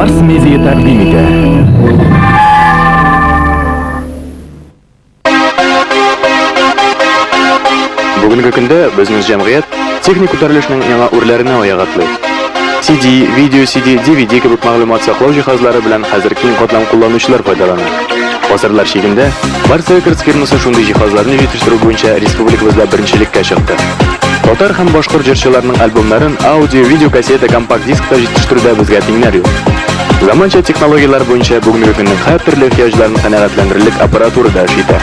Барс Медиа тәкъдим итә. Бүгенге көндә безнең җәмгыять техник күтәрелешнең яңа үрләренә аяк атлый. CD, видео CD, DVD кебек мәгълүмат саклау җиһазлары белән хәзер киң катлам кулланучылар файдалана. Гасырлар чигендә Барс Records фирмасы шундый җиһазларны җитештерү буенча республикабызда беренчелеккә чыкты. Татар һәм башкорт җырчыларының альбомнарын аудио, видеокассета, компакт-дискта җитештерүдә безгә тиңнәр юк. Заманча технологияләр буенча бүгенге көннең һәртөрле ихтыяҗларын канәгатьләндерерлек аппаратура да эш итә.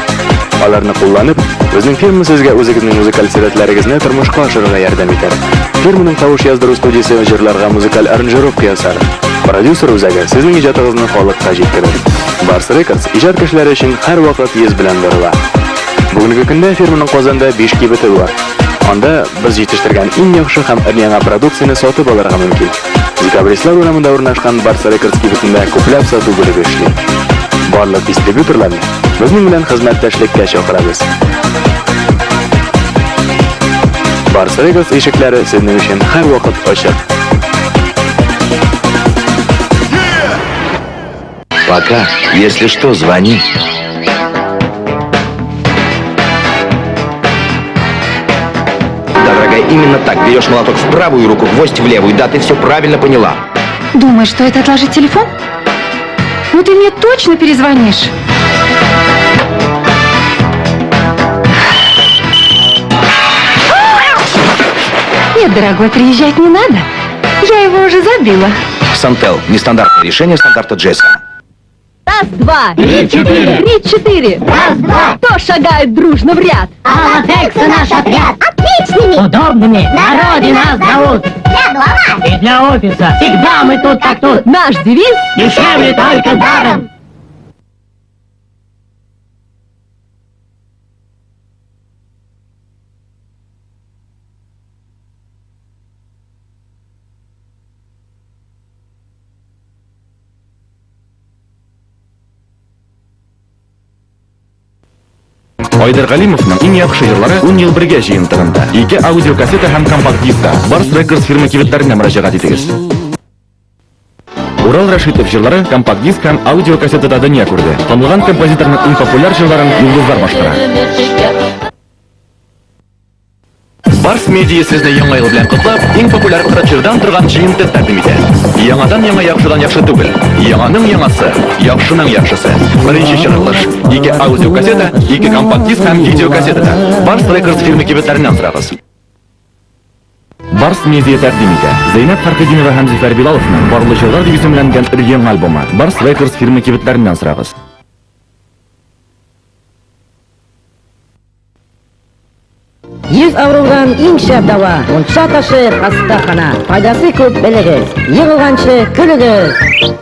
Аларны кулланып, безнең фирма сезгә үзегезнең музыкаль сәләтләрегезне тормышка ашырырга ярдәм итәр. Фирманың тавыш яздыру студиясе җырларга музыкаль аранжировка ясар. Продюсер үзәге сезнең иҗатыгызны халыкка җиткерер. Барс Рекордс иҗат кешеләре өчен һәрвакыт йөз белән борыла. Бүгенге көндә фирманың Казанда 5 кибете бар. Анда без җитештергән иң яхшы һәм өр-яңа продукцияне сатып алырга мөмкин. Декабристлар урамында урнашкан Барс Рекордс кибетендә күпләп сату бүлеге эшли. Барлык дистрибьюторларны безнең белән хезмәттәшлеккә чакырабыз. Барс Рекордс ишекләре сезнең өчен һәрвакыт ачык. Пока, если что, звони. Да, дорогая, именно так. Берешь молоток в правую руку, гвоздь в левую. Да, ты все правильно поняла. Думаешь, стоит отложить телефон? Ну ты мне точно перезвонишь. Нет, дорогой, приезжать не надо. Я его уже забила. Сантел. Нестандартное решение стандарта GSM. Раз, два, три, четыре. Три, четыре. Раз, два. Кто шагает дружно в ряд? Аллатекса наш отряд. Отличными. Удобными. Народе нас зовут. Для дома. И для офиса. Всегда мы тут как тут. Наш девиз. Дешевле только даром. Айдар Галимовның иң яхшы җырлары 10 ел бергә җыентыгында. Ике аудиокассета һәм компакт-дискта. Барс Рекордс фирма кибетләренә мөрәҗәгать итегез. Урал Рәшитов җырлары компакт-диск һәм аудиокассетада дөнья күрде. Танылган композиторның иң популяр җырларын йолдызлар башкара. Барс Медиа сезне Яңа ел белән котлап, иң популяр 40 җырдан торган җыентык тәкъдим итә. Яңадан яңа яхшыдан яхшы түгел. Яңаның яңасы, яхшының яхшысы. Беренче чыгарылыш. Ике аудиокассета, ике компакт-диск һәм видеокассетада. Барс Рекордс фирма кибетләреннән сорагыз. Барс Медиа тәкъдим итә. Зәйнәб Фәрхетдинова һәм Зөфәр Билаловның Барлы җырлар дип исемләнгән өр-яңа альбомы. Барс Рекордс фирма кибетләреннән сорагыз. Йөз авырудан иң шәп дәва, мунча ташы хастахана. Файдасы күп, белегез. Егылганчы көлегез.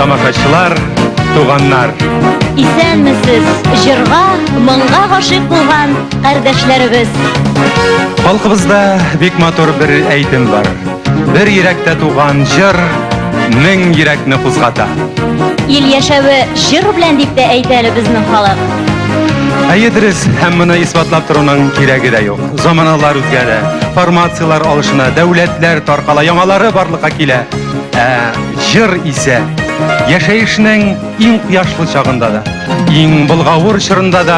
тамашачылар, туганнар! Исәнмесез, җырга, моңга гашыйк булган кардәшләребез! Халкыбызда бик матур бер әйтем бар. Бер йөрәктә туган җыр мең йөрәкне кузгата. Ил яшәве җыр белән дип тә әйтә әле безнең халык. Әйе, дөрес, һәм моны исбатлап торуның кирәге дә юк. Заманалар үзгәрә, формацияләр алышына, дәүләтләр таркала, яңалары барлыкка килә. Ә җыр исә яшәешнең иң кояшлы чагында да, иң болгавыр чорында да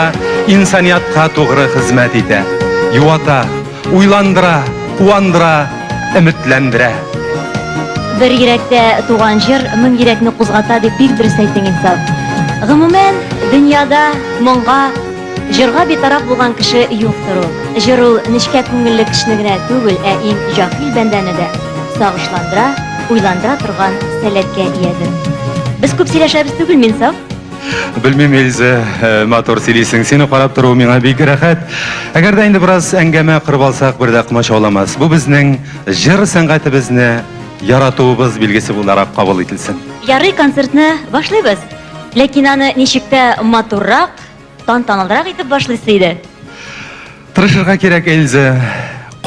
инсаниятка тугры хезмәт итә, юата, уйландыра, куандыра, өметләндерә. Бер йөрәктә туган җыр мең йөрәкне кузгата дип бик дөрес әйттең, Инсаф. Гомумән, дөньяда моңга, җырга битараф булган кеше юктыр ул. Җыр ул нечкә күңелле кешене генә түгел, ә иң җаһил бәндәне дә сагышландыра, уйландыра торган сәләткә иядер. Без күп сөйләшәбез түгелме, Инсаф? Белмим, Эльза, э, матур сөйлисең. Сине карап тору миңа бик рәхәт. Әгәр дә инде бераз әңгәмә корып алсак, бер дә комачауламас. Бу безнең җыр сәнгатебезне яратуыбыз билгесе буларак кабул ителсен. Ярый, концертны башлыйбыз. Ләкин аны ничек тә матуррак, тантаналырак итеп башлыйсы иде. Тырышырга кирәк, Эльза.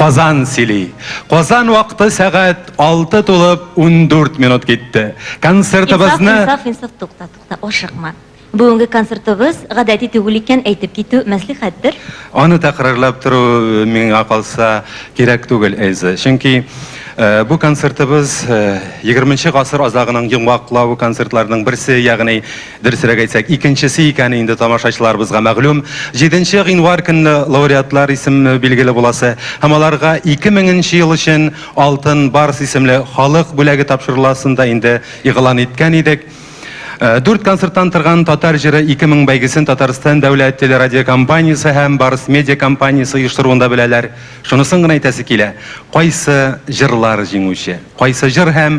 Казан сөйли. Казан вакыты сәгать 6 тулып 14 минут китте. Концертыбызны... Инсаф, инсаф, инсаф, тукта, тукта, ашыкма. Бүгенге концертыбыз гадәти түгел икән, әйтеп китү мәслихәттер. Аны тәкрарлап тору э, миңа калса кирәк түгел, Эльза. Чөнки э, бу концертыбыз 20 э, гасыр азагының йомгаклау концертларының берсе, ягъни Дөресрәк әйтсәк, икенчесе икәне инде тамашачыларыбызга мәгълүм. Җиденче гыйнвар көнне лауреатлар исеме билгеле буласы һәм аларга 2000 нче ел өчен Алтын барс исемле халык бүләге тапшырыласын да инде игълан иткән идек. Э, дүрт концерттан торган Татар җыры 2000 бәйгесен Татарстан дәүләт телерадиокомпаниясе һәм Барс медиа компаниясе оештыруын да беләләр. Шунысын гына әйтәсе килә, кайсы җырлар җиңүче, кайсы җыр һәм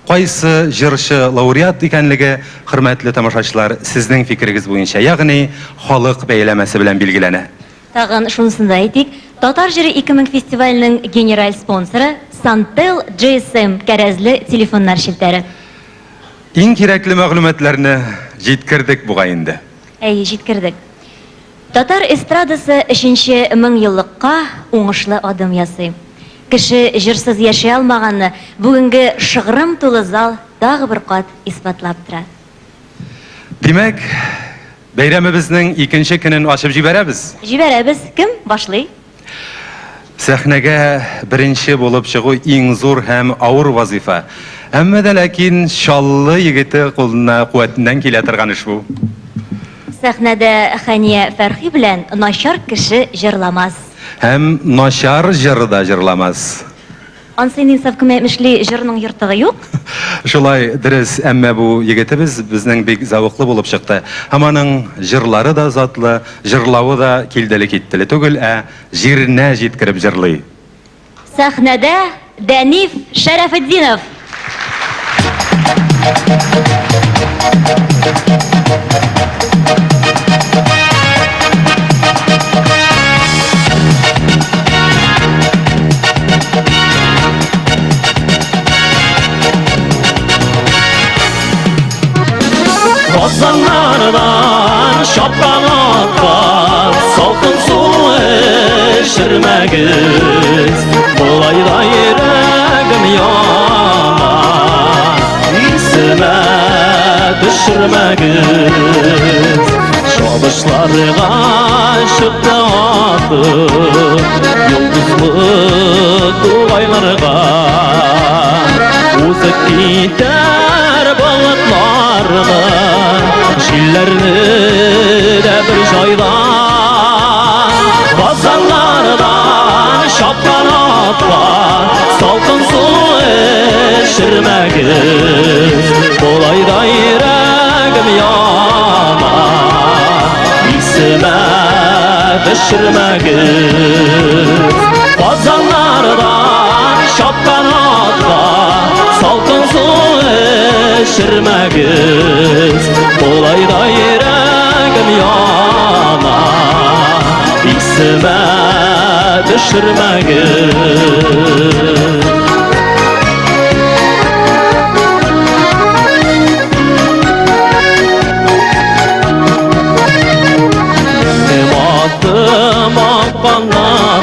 кайсы җырчы лауреат икәнлеге, хөрмәтле тамашачылар, сезнең фикерегез буенча, ягъни халык бәяләмәсе белән билгеләнә. Тагын шунысын да әйтик, Татар җыры 2000 фестиваленең генераль спонсоры, Сантел GSM кәрәзле телефоннар челтәре. Иң кирәкле мәгълүматларны җиткердек бугай инде. Әйе, җиткердек. Татар эстрадасы өченче меңъеллыкка уңышлы адым ясый. Кеше җырсыз яши алмаганны бүгенге шыгрым тулы зал тагы бер кат исбатлап тора. Димәк, бәйрәмебезнең икенче көнен ачып җибәрәбез? Җибәрәбез. Кем башлый? Сәхнәгә беренче булып чыгу иң зур һәм авыр вазыйфа. Әмма дә ләкин Чаллы егете кулына куәтеннән килә торган эш бу. Сәхнәдә Хәния Фәрхи белән начар кеше җырламас. Һәм начар җыр да җырламас. Ансы инде Инсаф кем әйтмешли, җырның ертыгы юк. Шулай, дөрес, әмма бу егетебез безнең бик зәвыклы булып чыкты. Һәм аның җырлары да затлы, җырлавы да килделе-киттеле түгел, ә җиренә җиткереп җырлый. Сәхнәдә Дәниф Шәрәфетдинов! Казаннардан чапкан атка салкын су эчермәгез. Болай да йөрәгем яна, исемә төшермәгез. Чабышларга чыкты атым, йолдызлы тугайларга. Узып китәр болытларны, җилләрне дә бер җайда. Казаннардан чапкан атка салкын су эчермәгез. Болай да йөрәгем яна, исемә төшермәгез. Казаннардан чапкан атка салкын су эчермәгез. Болай да йөрәгем яна, исемә төшермәгез.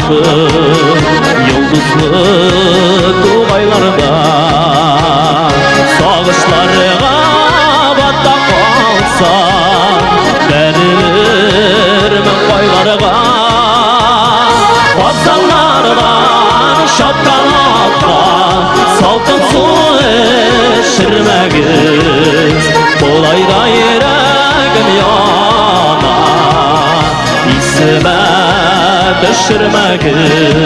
атым Йолдызлы тугайларда. Сагышларга бата калсам, бәрелермен кайларга. Казаннардан чапкан атка салкын су эчермәгез. Болай да йөрәгем яна, исемә төшермәгез.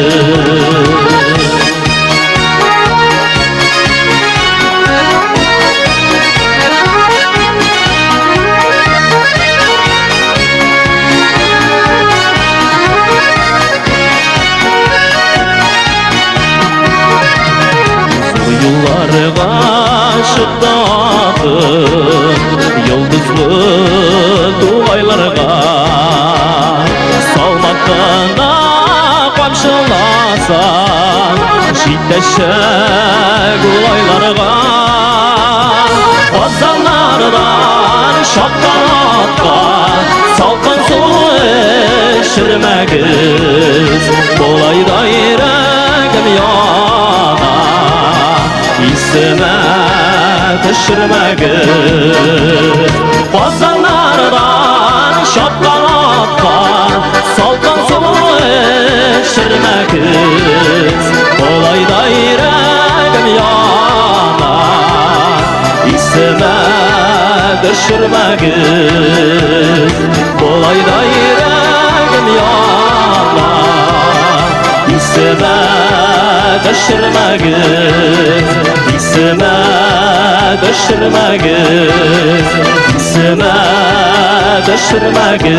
Зур юлларга чыкты атым, йолдызлы тугайларга. Салмак кына камчыласам, җитәчәк ул айларга. Казаннардан чапкан атка салкын су эчермәгез. Болай да йөрәгем яна, исемә төшермәгез. Казаннардан чапкан атка салкын су эчермәгез. Болай да йөрәгем яна, исемә төшермәгез. Болай да йөрәгем яна, исемә төшермәгез. Исемә төшермәгез, исемә төшермәгез.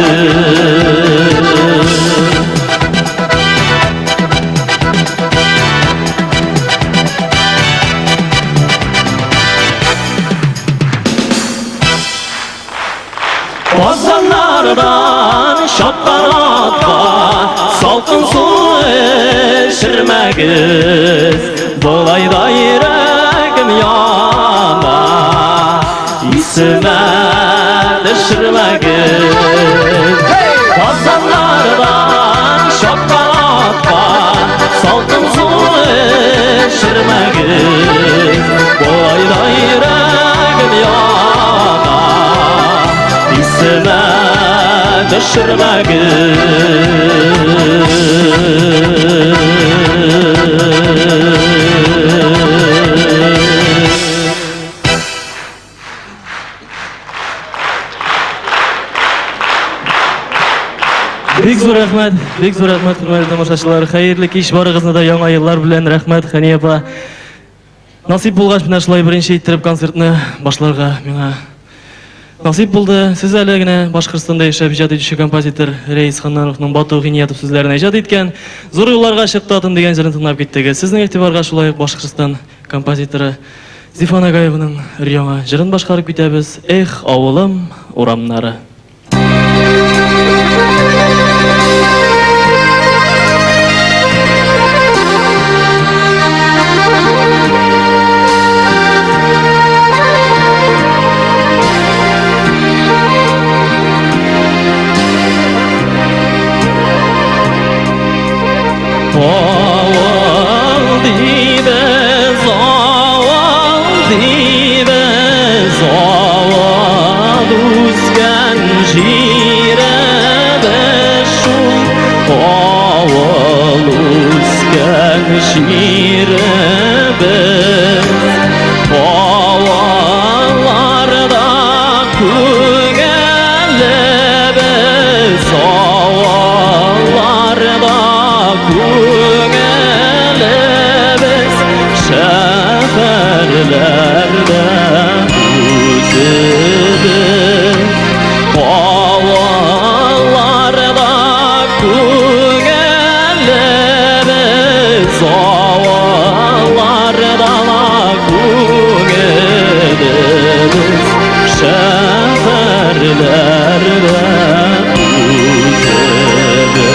Казаннардан чапкан атка салкын су эчермәгез. Болай да йөрәгем яна, исемә төшермәгез. Казаннардан чапкан атка салкын су эчермәгез. Болай да йөрәгем яна, исемә төшермәгез. Бик зур рәхмәт, бик зур рәхмәт, хөрмәтле тамашачылар. Хәерле кич барыгызны да яңа еллар белән, рәхмәт, Хәния апа. Насыйп булгач, менә шулай беренче иттереп концертны башларга миңа насыйп булды. Сез әле генә Башкортстанда яшәп иҗат итүче композитор Рәис Ханнановның Бату Гиниятов сүзләренә иҗат иткән Зур юлларга чыкты атым дигән җырын тыңлап киттегез. Сезнең игътибарга шулай ук Башкортстан композиторы Зифа Нагаеваның өр-яңа җырын башкарып китәбез. Эх, авылым урамнары. Авыл дибез, авыл дибез, авыл үскән җиребез шул, авыл үскән җиребез. Авылларда күңелебез, авылларда күңелебез, шәһәрләрдә үзебез. Авылларда күңелебез, авылларда күңелебез, шәһәрләрдә үзебез.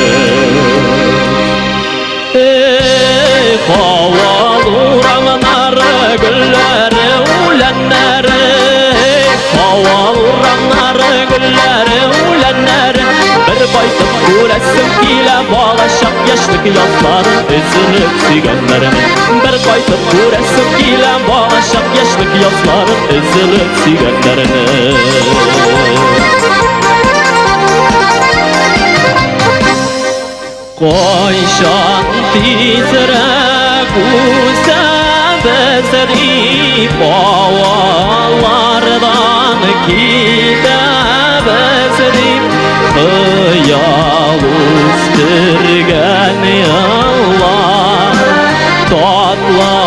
Эх, авыл урамнары, гөлләре, үләннәре, эх, авыл урамнары, гөлләре, үләннәре, бер кайтып күрә күрәсем килә балачак яшьлек язларын өзелеп сөйгәннәрне. Бер кайтып күрәсем килә балачак яшьлек язларын өзелеп сөйгәннәрне. Кайчан тизрәк үсәбез дип авыллардан китәбез дип хыял үстергән еллар татлы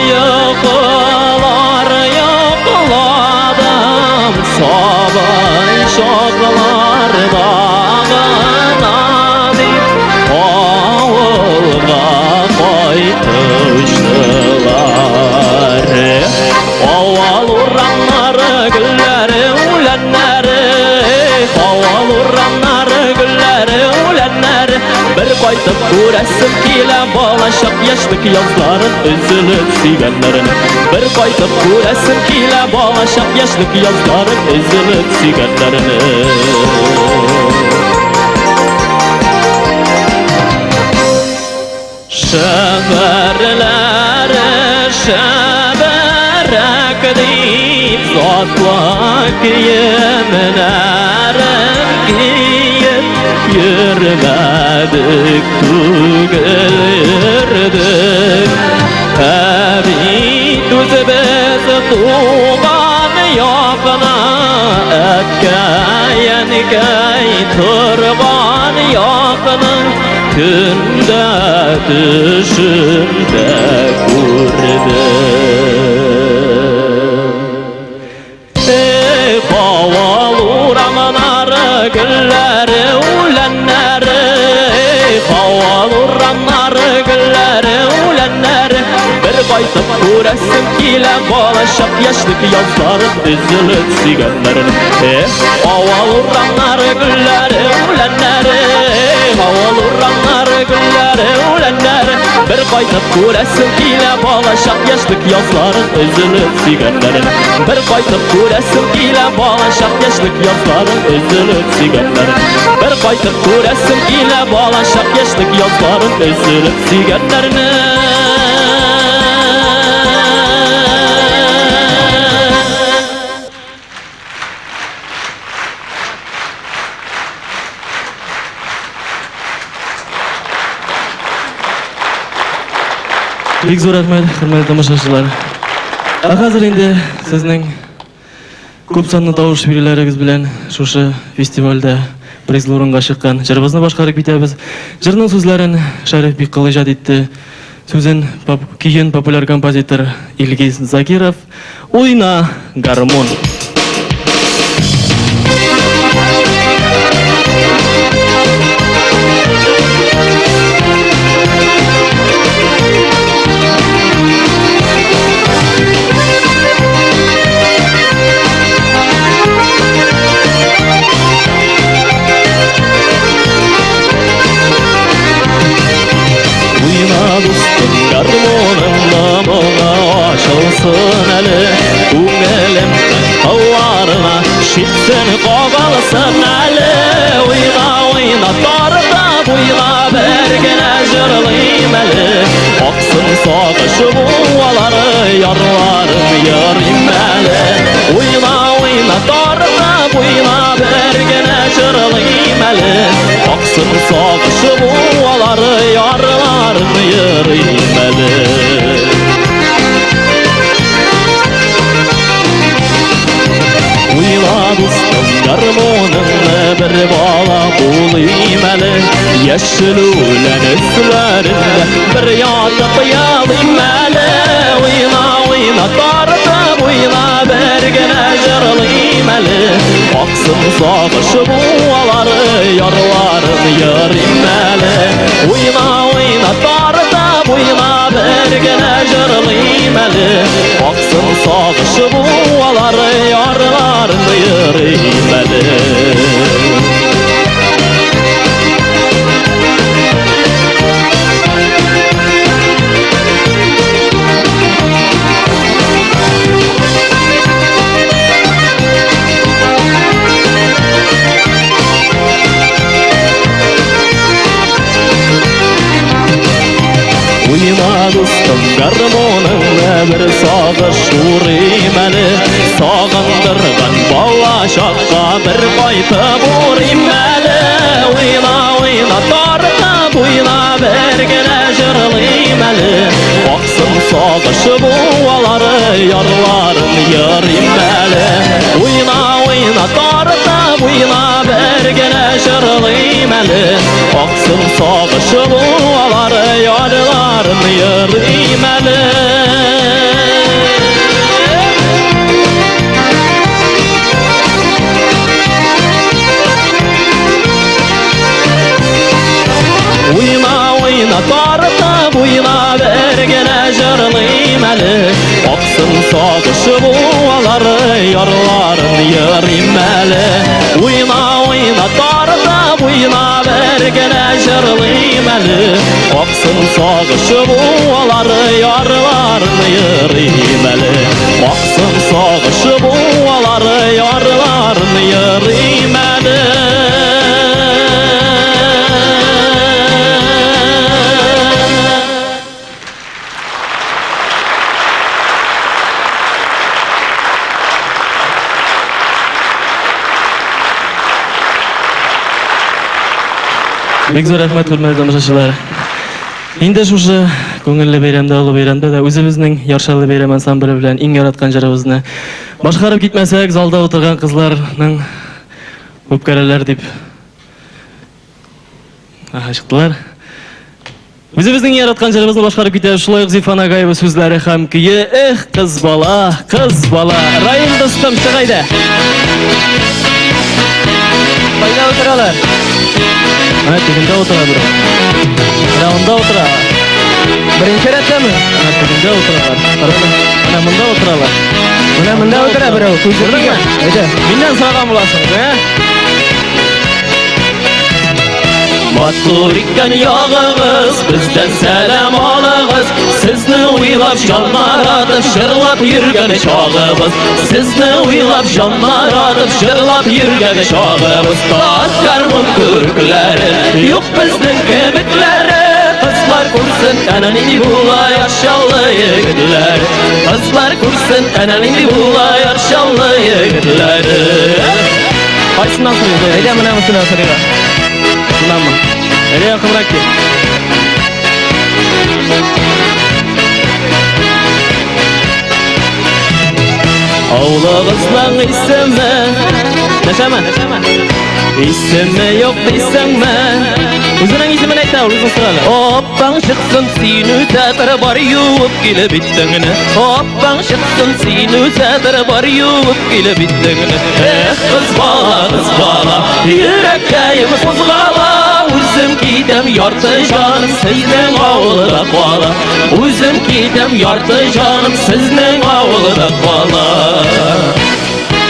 йокылар йокладым сабый чакларда гына дип авылга кайтучылар. Авыл урамнары гөлләре, үләннәре, авыл урамнары гөлләре, үләннәре. Бер кайтып күрәсем килә балачак яшьлек язларын өзелеп сөйгәннәрен. Бер кайтып күрәсем килә балачак яшьлек язларын өзелеп сөйгәннәрен. Шәһәрләре шәбәрәк дип затлы киемнәрен киеп йөрмәдек түгел йөрдек. Ә бит үзебез туган якны, әткәй-әнкәй торган якны көндә төшемдә күрдем. Эх, авыл урамнары, гөлләре, үләннәре, эх, авыл урамнары, гөлләре, үләннәре. Бер кайтып күрәсем килә балачак яшьлек язларын өзелеп сөйгәннәрен. Эх, авыл урамнары, гөлләре, үләннәре, эх, авыл урамнары, гөлләре, үләннәре. Бер кайтып күрәсем килә балачак яшьлек язларын өзелеп сөйгәннәрен. Бер кайтып күрәсем килә балачак яшьлек язларын өзелеп сөйгәннәрен. Бер кайтып күрәсем килә балачак яшьлек язларын өзелеп сөйгәннәрне. Бик зур рәхмәт, хөрмәтле тамашачылар. Ә хәзер инде сезнең күп санлы тавыш бирүләрегез белән шушы фестивальдә призлы урынга чыккан җырыбызны башкарып китәбез. Җырның сүзләрен Шәриф Биккол иҗат итте. Сүзен көен популяр композитор Илгиз Закиров. Уйна, гармун! Уйна, дустым, гармуныңны моңа ачылсын әле, күңелемнең кылларына шитсен, кагылсын әле. Уйна, уйна, тартып уйна, бер генә җырлыйм әле. Аксын сагыш буалары, ярларын йөрим әле. Уйна, уйна, тартып уйна, бер генә җырлыйм әле. Аксын сагыш буалары, ярларын йөрим әле. Уйна, дустым, гармуныңны, бер бала булыйм әле. Яшел үлән өсләрендә бер ятып ялыйм әле. Уйна, уйна, тартып уйна, бер генә җырлыйм әле. Аксын сагыш буалары, ярларын йөрим әле. Уйна, уйна, тартып уйна, бер генә җырлыйм әле. Аксын сагыш буалары, ярларын йөрим әле. сагыш урыйм әле. Сагындырган бала чакка бер кайтып урыйм әле. Уйна, уйна, тартып уйна, бер генә җырлыйм әле. Аксын сагыш буалары, ярларын йырыйм әле. Уйна, уйна, тартып уйна, бер генә җырлыйм әле. Аксын сагыш буалары, ярларын йырыйм әле. Уйна, уйна, тартып уйна, бер генә җырлыйм әле. Аксын сагыш буалары, ярларын йырыйм әле. Уйна, уйна, тартып уйна, бер генә җырлыйм әле. Аксын сагыш буалары, ярларын йырыйм әле. Аксын сагыш буалары, ярларын йырыйм әле. Бик зур рәхмәт, хөрмәтле тамашачылар. Инде шушы күңелле бәйрәмдә, олы бәйрәмдә дә үзебезнең Яр Чаллы бәйрәм ансамбле белән иң яраткан җырыбызны башкарып китмәсәк, залда утырган кызларның үпкәләләр дип Аһа, чыктылар. Үзебезнең яраткан җырыбызны башкарып китәбез. Шулай ук Зифа Нагаева сүзләре һәм көе Эх, кыз бала, кыз бала. Раил дустым, чык әйдә. Кайда утыралар? Менә тегендә утыра берәү. Менә монда утыра. Беренче рәттәме? Менә тегендә утыралар. Карасаң, менә монда утыралар. Менә монда утыра берәү. Күрдеңме? Әйдә. Миннән сораган буласың, ә? Матур икән ягыгыз, бездән сәлам алыгыз. Сезне уйлап җаннар атып, җырлап йөргән чагыбыз. Сезне уйлап җаннар атып, җырлап йөргән чагыбыз. Тат гармун күрекләре, юк безнең кебекләре. Кызлар күрсен, әнә нинди була Яр Чаллы егетләре. Кызлар күрсен, әнә нинди була Яр Чаллы егетләре. Кайсыннан сорыйбыз? Әйдә, менә монысыннан сорыйк. Шуннанмы? Әйдә, якынрак кил. Авылыгызның исеме Дәшәме? Исеме юк дисеңме? Үзенең исемен әйтә ул, үзең сора әле. Апаң чыксын, син үсәдер, бар юып килеп иттеңне. Апаң чыксын, син үсәдер, бар юып килеп иттеңне. Эх, кыз бала, кыз бала, йөрәккәем кузгала. Үзем китәм, ярты җаным сезнең авылда кала. Үзем китәм, ярты җаным сезнең авылда кала.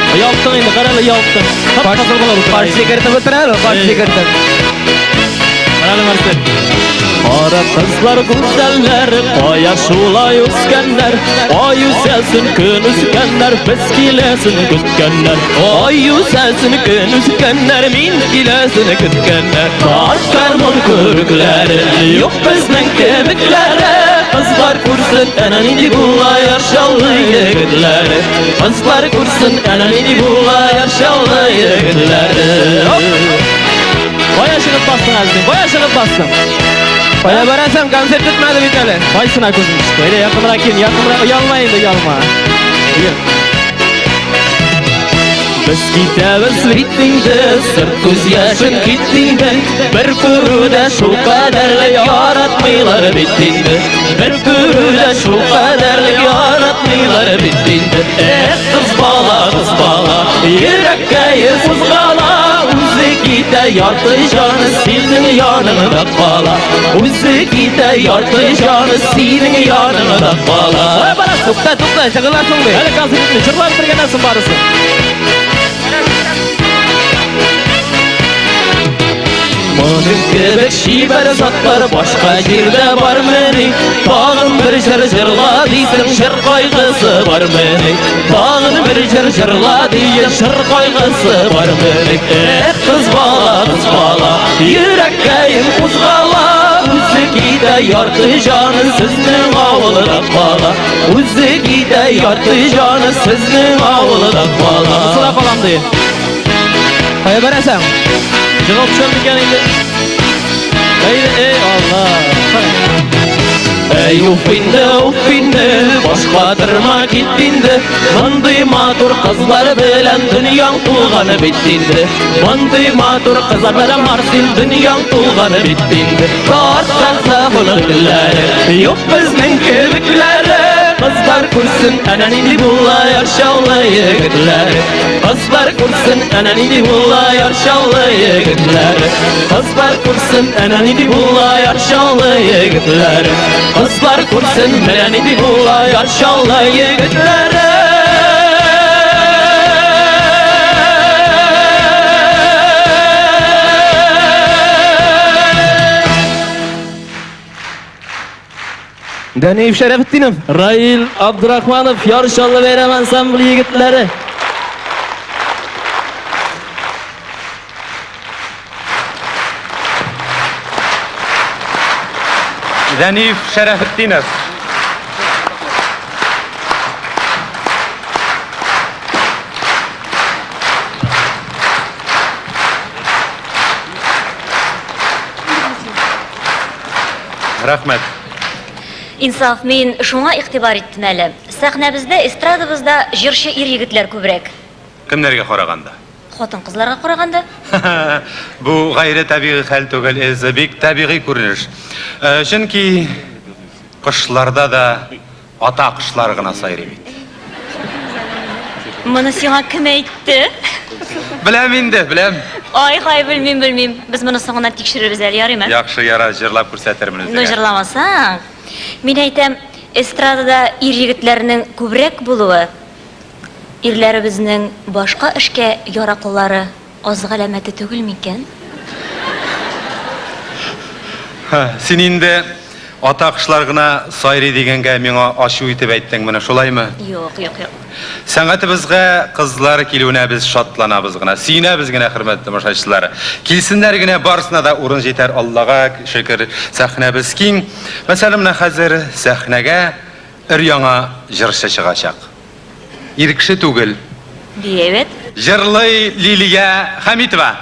Оялттың инде, кара әле, оялттың. Тап-таза булып утыра. Баш сикертеп утыра әле, баш сикертеп. Кара әле, Марсель. Кара кызлар гүзәлләр, кая шулай үскәннәр, ай үсәсен, көн үскәннәр, без киләсен көткәннәр. Ай үсәсен, көн үскәннәр, мин киләсен көткәннәр. Таш гармун күрекләре, юк безнең кебекләре. Кызлар күрсен, әнә нинди була Яр Чаллы егетләре. Кызлар күрсен, әнә нинди була Яр Чаллы егетләре. Кая чыгып бастың әле син? Кая чыгып бастың? Кая барасың? Концерт бетмәде бит әле. Кайсына күзең төште? Әйдә, якынрак кил, якынрак. Оялма инде, оялма. Йөр. Без китәбез бит инде, сырт күз яшен китте инде. Бер күрүдә шул кадәрле яратмыйлар бит инде. Бер күрүдә шул кадәрле яратмыйлар бит инде. Эх, кыз бала, кыз бала, йөрәккәе кузгала. Үзе китә, ярты җаны синең яныңда кала. Үзе китә, ярты җаны синең яныңда кала. Тукта, тукта, чыгыласың бит. Әле концерт бетми, җырлап бетергәннән соң барысы. Моның кебек чибәр затлар башка җирдә бармыни? Тагын бер җыр җырла дисең, җыр кайгысы бармыни? Тагын бер җыр җырла дисең, җыр кайгысы бармыни? Эх, кыз бала, кыз бала, йөрәккәем кузгала. Үзе китә, ярты җаны сезнең авылда кала. Үзе китә, ярты җаны сезнең авылда кала. Монысы да калам ди. Кая барасың? Җыгылып төшәм микән инде? Әй, әй, Алла. Әй, уф инде, уф инде, башка тырма кит инде. Мондый матур кызлар белән дөньяң тулганы бит инде. Мондый матур кызлар белән Марсил дөньяң тулганы бит инде. Тартсаң сагыныр телләре, юк безнең кебекләре. Кызлар күрсен, әнә нинди була Яр Чаллы егетләре. Кызлар күрсен, әнә нинди була Яр Чаллы егетләре. Кызлар күрсен, әнә нинди була Яр Чаллы егетләре. Кызлар күрсен, менә нинди була Яр Чаллы егетләре. Дәниев Шәрәфетдинов, Раил Абдурахманов, Яр Чаллы бәйрәм ансамбле егетләре. Дәниев Шәрәфетдинов. Рәхмәт. Инсаф, мин шуңа игътибар иттем әле. Сәхнәбездә, эстрадабызда җырчы ир-егетләр күбрәк. Кемнәргә караганда? Хатын-кызларга караганда. Бу гайре табигый хәл түгел, Эльза, бик табигый күренеш. Э, чөнки кошларда да ата кошлар гына сайрый бит. Моны сиңа кем әйтте? Беләм инде, беләм. Ай-һай, белмим, белмим. Без моны соңыннан тикшерербез әле, ярыймы? Яхшы, яра, җырлап күрсәтермен Ну, үзеңә. җырламасаң. Мин әйтәм, эстрадада ир-егетләрнең күбрәк булуы ирләребезнең башка эшкә яраклылары аз галәмәте түгел микән? Син инде ата кошлар гына сайрый дигәнгә миңа ачу итеп әйттең моны, шулаймы? Юк, юк, юк. Сәнгатебезгә кызлар килүенә без шатланабыз гына, сөенәбез генә, хөрмәтле тамашачылар. Килсеннәр генә, барысына да урын җитәр, Аллага шөкер, сәхнәбез киң. Мәсәлән, менә хәзер сәхнәгә өр-яңа җырчы чыгачак. Ир кеше түгел. Бик әйбәт. Җырлый Лилия Хәмитова.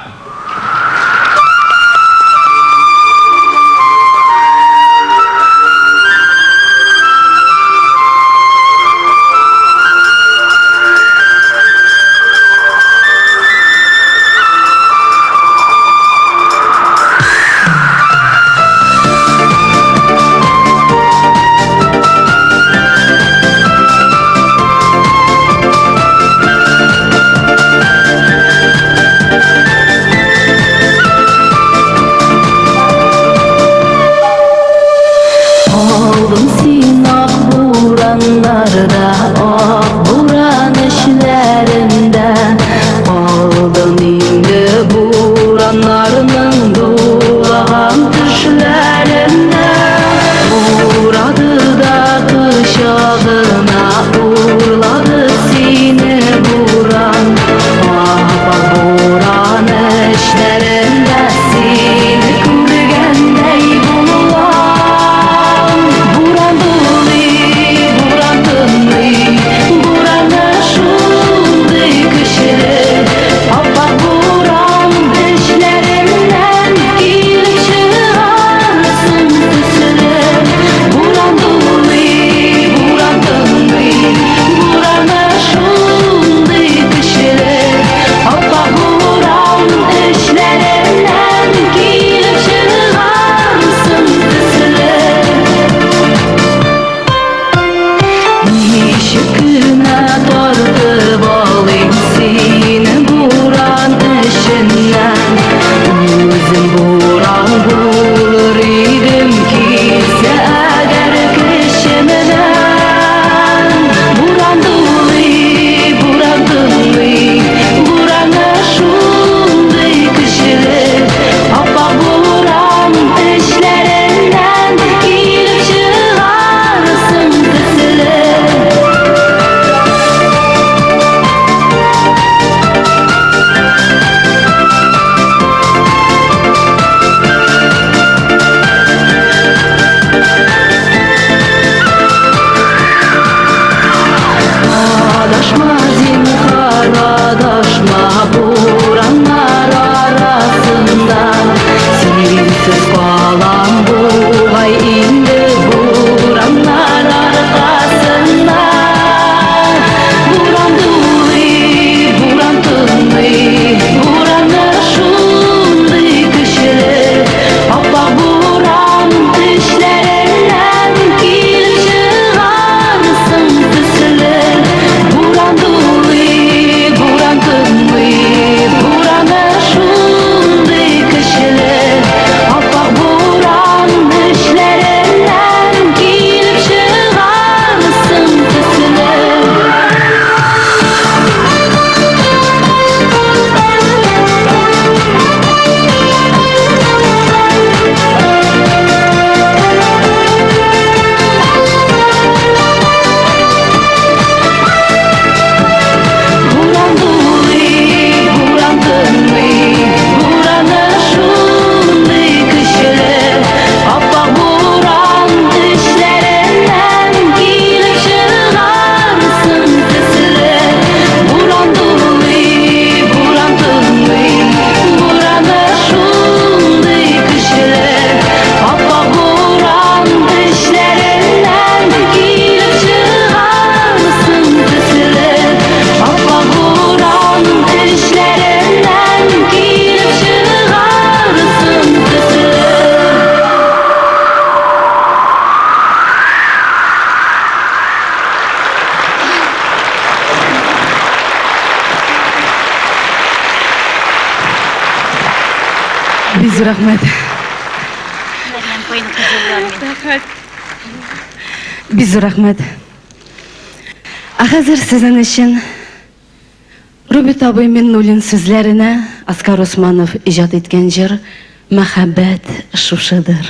Алдым син ак бураннарда, ак буран эчләрендә. Калдым инде бураннарның дулаган төшләрендә. Урады да кочагына урлады сине буран. Ап-ак буран эчләрендә сине күргәндәй булам. Буран дулый, буран тынмый, бураны шундый көчле. Ап-ак буран эчләреннән килеп чыгарсың төсле. Буран дулый, буран тынмый, бураны шундый көчле. Ап-ак буран эчләреннән килеп чыгарсың төсле. Ничек кенә тартып алыйм сине буран эченнән. Үзем буран булыр идем килсә әгәр көчемнән. Буран дулый, буран тынмый, бураны шундый көчле. Ап-ак буран эчләреннән килеп чыгарсың төсле. Бик зур рәхмәт. Бик зур рәхмәт. Ә хәзер сезнең өчен Роберт абый Миннуллин сүзләренә Оскар Усманов иҗат иткән җыр Мәхәббәт шушыдыр.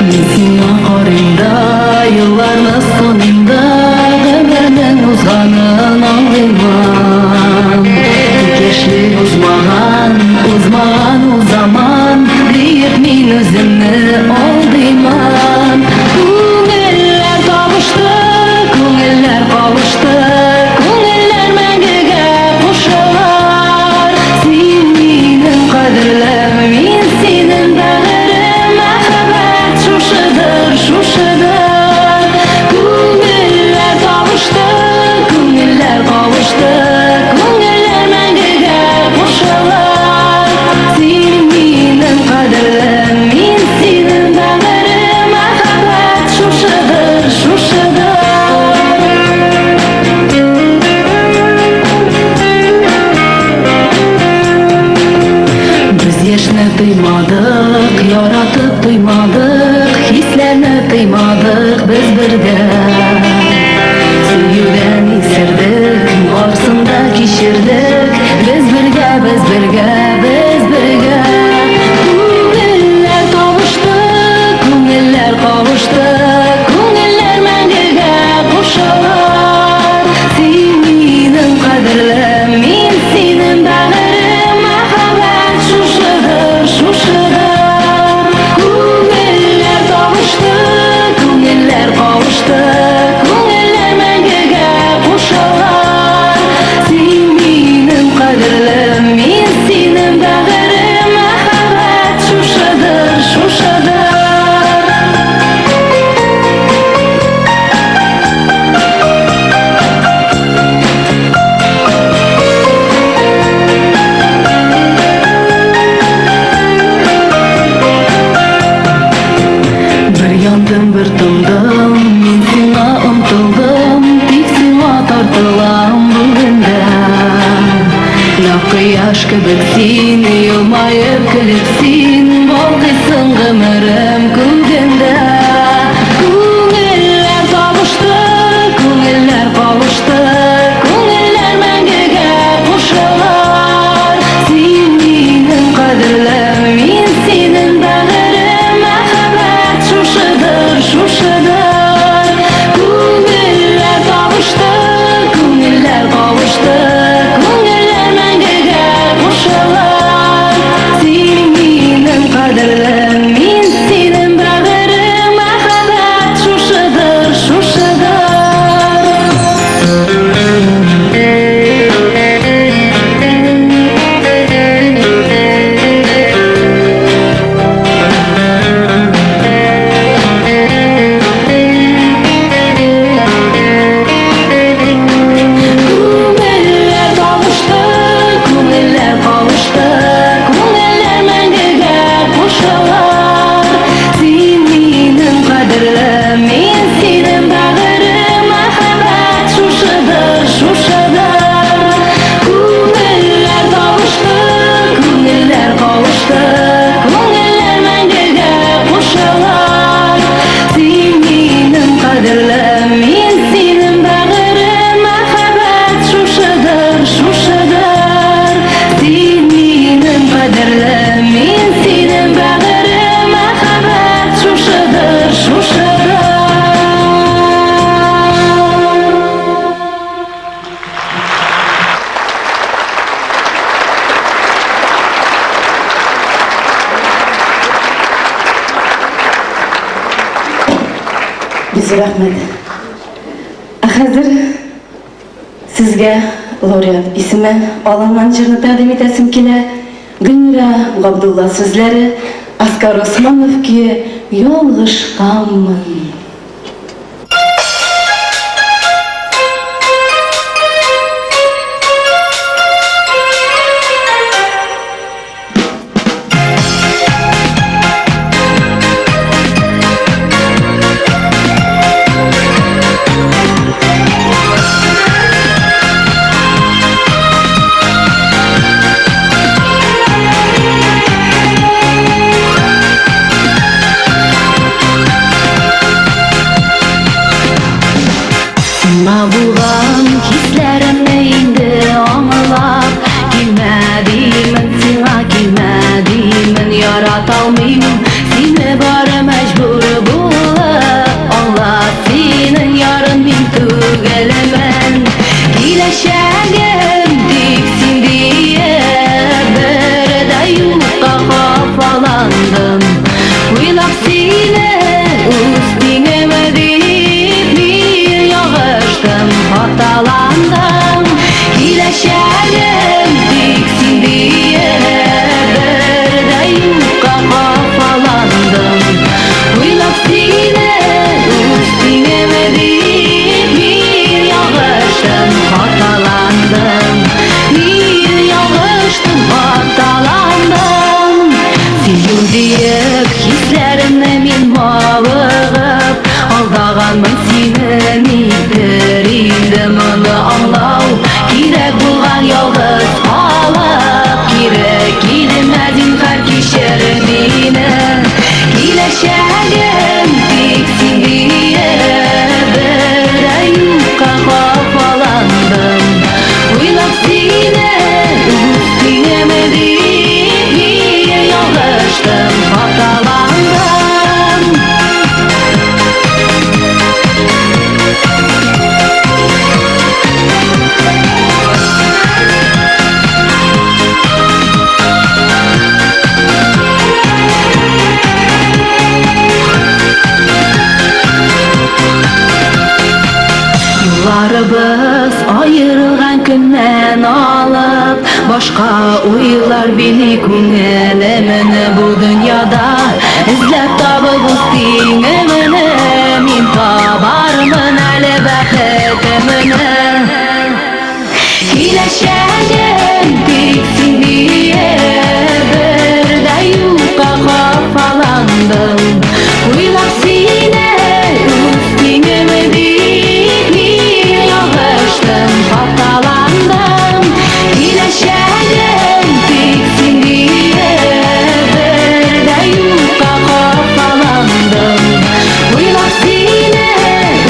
Мин сиңа карыйм да, елларны саныйм да, гомернең узганын аңлыймын. Тик яшьлек узмаган, узмаган ул заман, диеп мин үземне алдыймын. Күңелләр табышты, күңелләр кавышты, күңелләр мәңгегә кушылар. Син минем кадерлем, мин синең бәгырем, мәхәббәт шушыдыр, шушыдыр. Күңелләр табышты, күңелләр кавышты, күңелләр мәңгегә кушылар. Син минем кадерлем, мин синең бәгырем, мәхәббәт шушыдыр, шушыдыр. Без яшьне тоймадык, яратып туймадык, хисләрне тоймадык без бергә. Сөюдән исердек, барсын да кичердек, без бергә, без бергә, без бергә. Күңелләр табышты, күңелләр кавышты, күңелләр мәңгегә кушылар. Син минем кадерлем, мин синең бәгырем, мәхәббәт шушыдыр, шушыдыр. Күңелләр табышты, күңелләр кавышты, күңелләр мәңгегә кушылар. Син минем кадерлем, мин синең бәгырем, мәхәббәт шушыдыр, шушыдыр. Бер яндым, бер тындым, мин сиңа омтылдым, тик сиңа тартылам бүген дә. Нәкъ кояш кебек син, елмаеп көлеп син, балкыйсың гомерем күгендә. Күңелләр табышты, күңелләр кавышты, күңелләр мәңгегә кушылар. Син минем кадерлем, мин синең бәгырем, мәхәббәт шушыдыр, шушыдыр. Күңелләр табышты, күңелләр кавышты, күңелләр мәңгегә кушылар. Син минем кадерлем, мин синең бәгырем, мәхәббәт шушыдыр, шушыдыр. Күңелләр табышты, күңелләр кавышты, күңелләр мәңгегә кушылар. Син минем кадерлем, мин синең бәгырем, мәхәббәт шушыдыр, шушыдыр. Күңелләр табышты, күңелләр кавышты, күңелләр мәңгегә кушылар. Син минем кадерлем, мин синең бәгырем, мәхәббәт шушыдыр, шушыдыр. Син минем кадерлем, мин синең бәгырем, мәхәббәт шушыдыр, шушыдыр. Бик зур рәхмәт. Ә хәзер сезгә лауреат исеме алынган җырны тәкъдим итәсем килә. Гөлнира Габдулла сүзләре, Оскар Усманов көе Ялгышканмын. Сиңа булган хисләремне инде аңлап, Килмә димен сиңа, килмә димен, Ярата алмыйм сине бары мәҗбүр булып. Аңла, синең ярың мин түгелмен. Киләчәгем тик син диеп, Бер дә юкка хафаландым. Уйлап сине үз тиңем дип, Мин ялгыштым, хаталандым. Киләчәгем тик син диеп, Бер дә юкка хафаландым. Уйлап сине үз тиңем дип, Мин ялгыштым, хаталандым. Мин ялгыштым, хаталандым. Сөю диеп хисләремне мин мавыгып, Алдаганмын сине, никтер инде моны аңлау Кирәк булган ялгыз калып, Кире килмә, зинһар, кичер мине. Киләчәгем тик син диеп, Бер дә юкка хафаландым. Уйлап сине үз тиңем дип, Мин ялгыштым, хаталандым. Юлларыбыз аерылган көннән алып, Башка уйлар били күңелемне. Бу дөньяда эзләп табып үз тиңемне, Мин табармын әле бәхетемне. Киләчәгем тик син диеп, Бер дә юкка хафаландым. Уйлап сине үз тиңем дип, Мин ялгыштым, хаталандым. Киләчәгем тик син диеп, Бер дә юкка хафаландым. Уйлап сине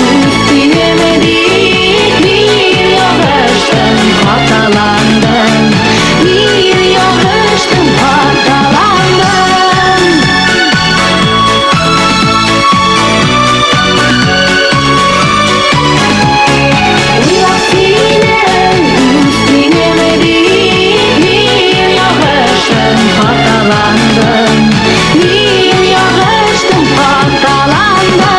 үз тиңем дип, Мин ялгыштым, хаталандым. Мин ялгыштым, хаталандым. Уйлап сине үз тиңем дип, Мин ялгыштым, хаталандым. Мин ялгыштым, хаталандым.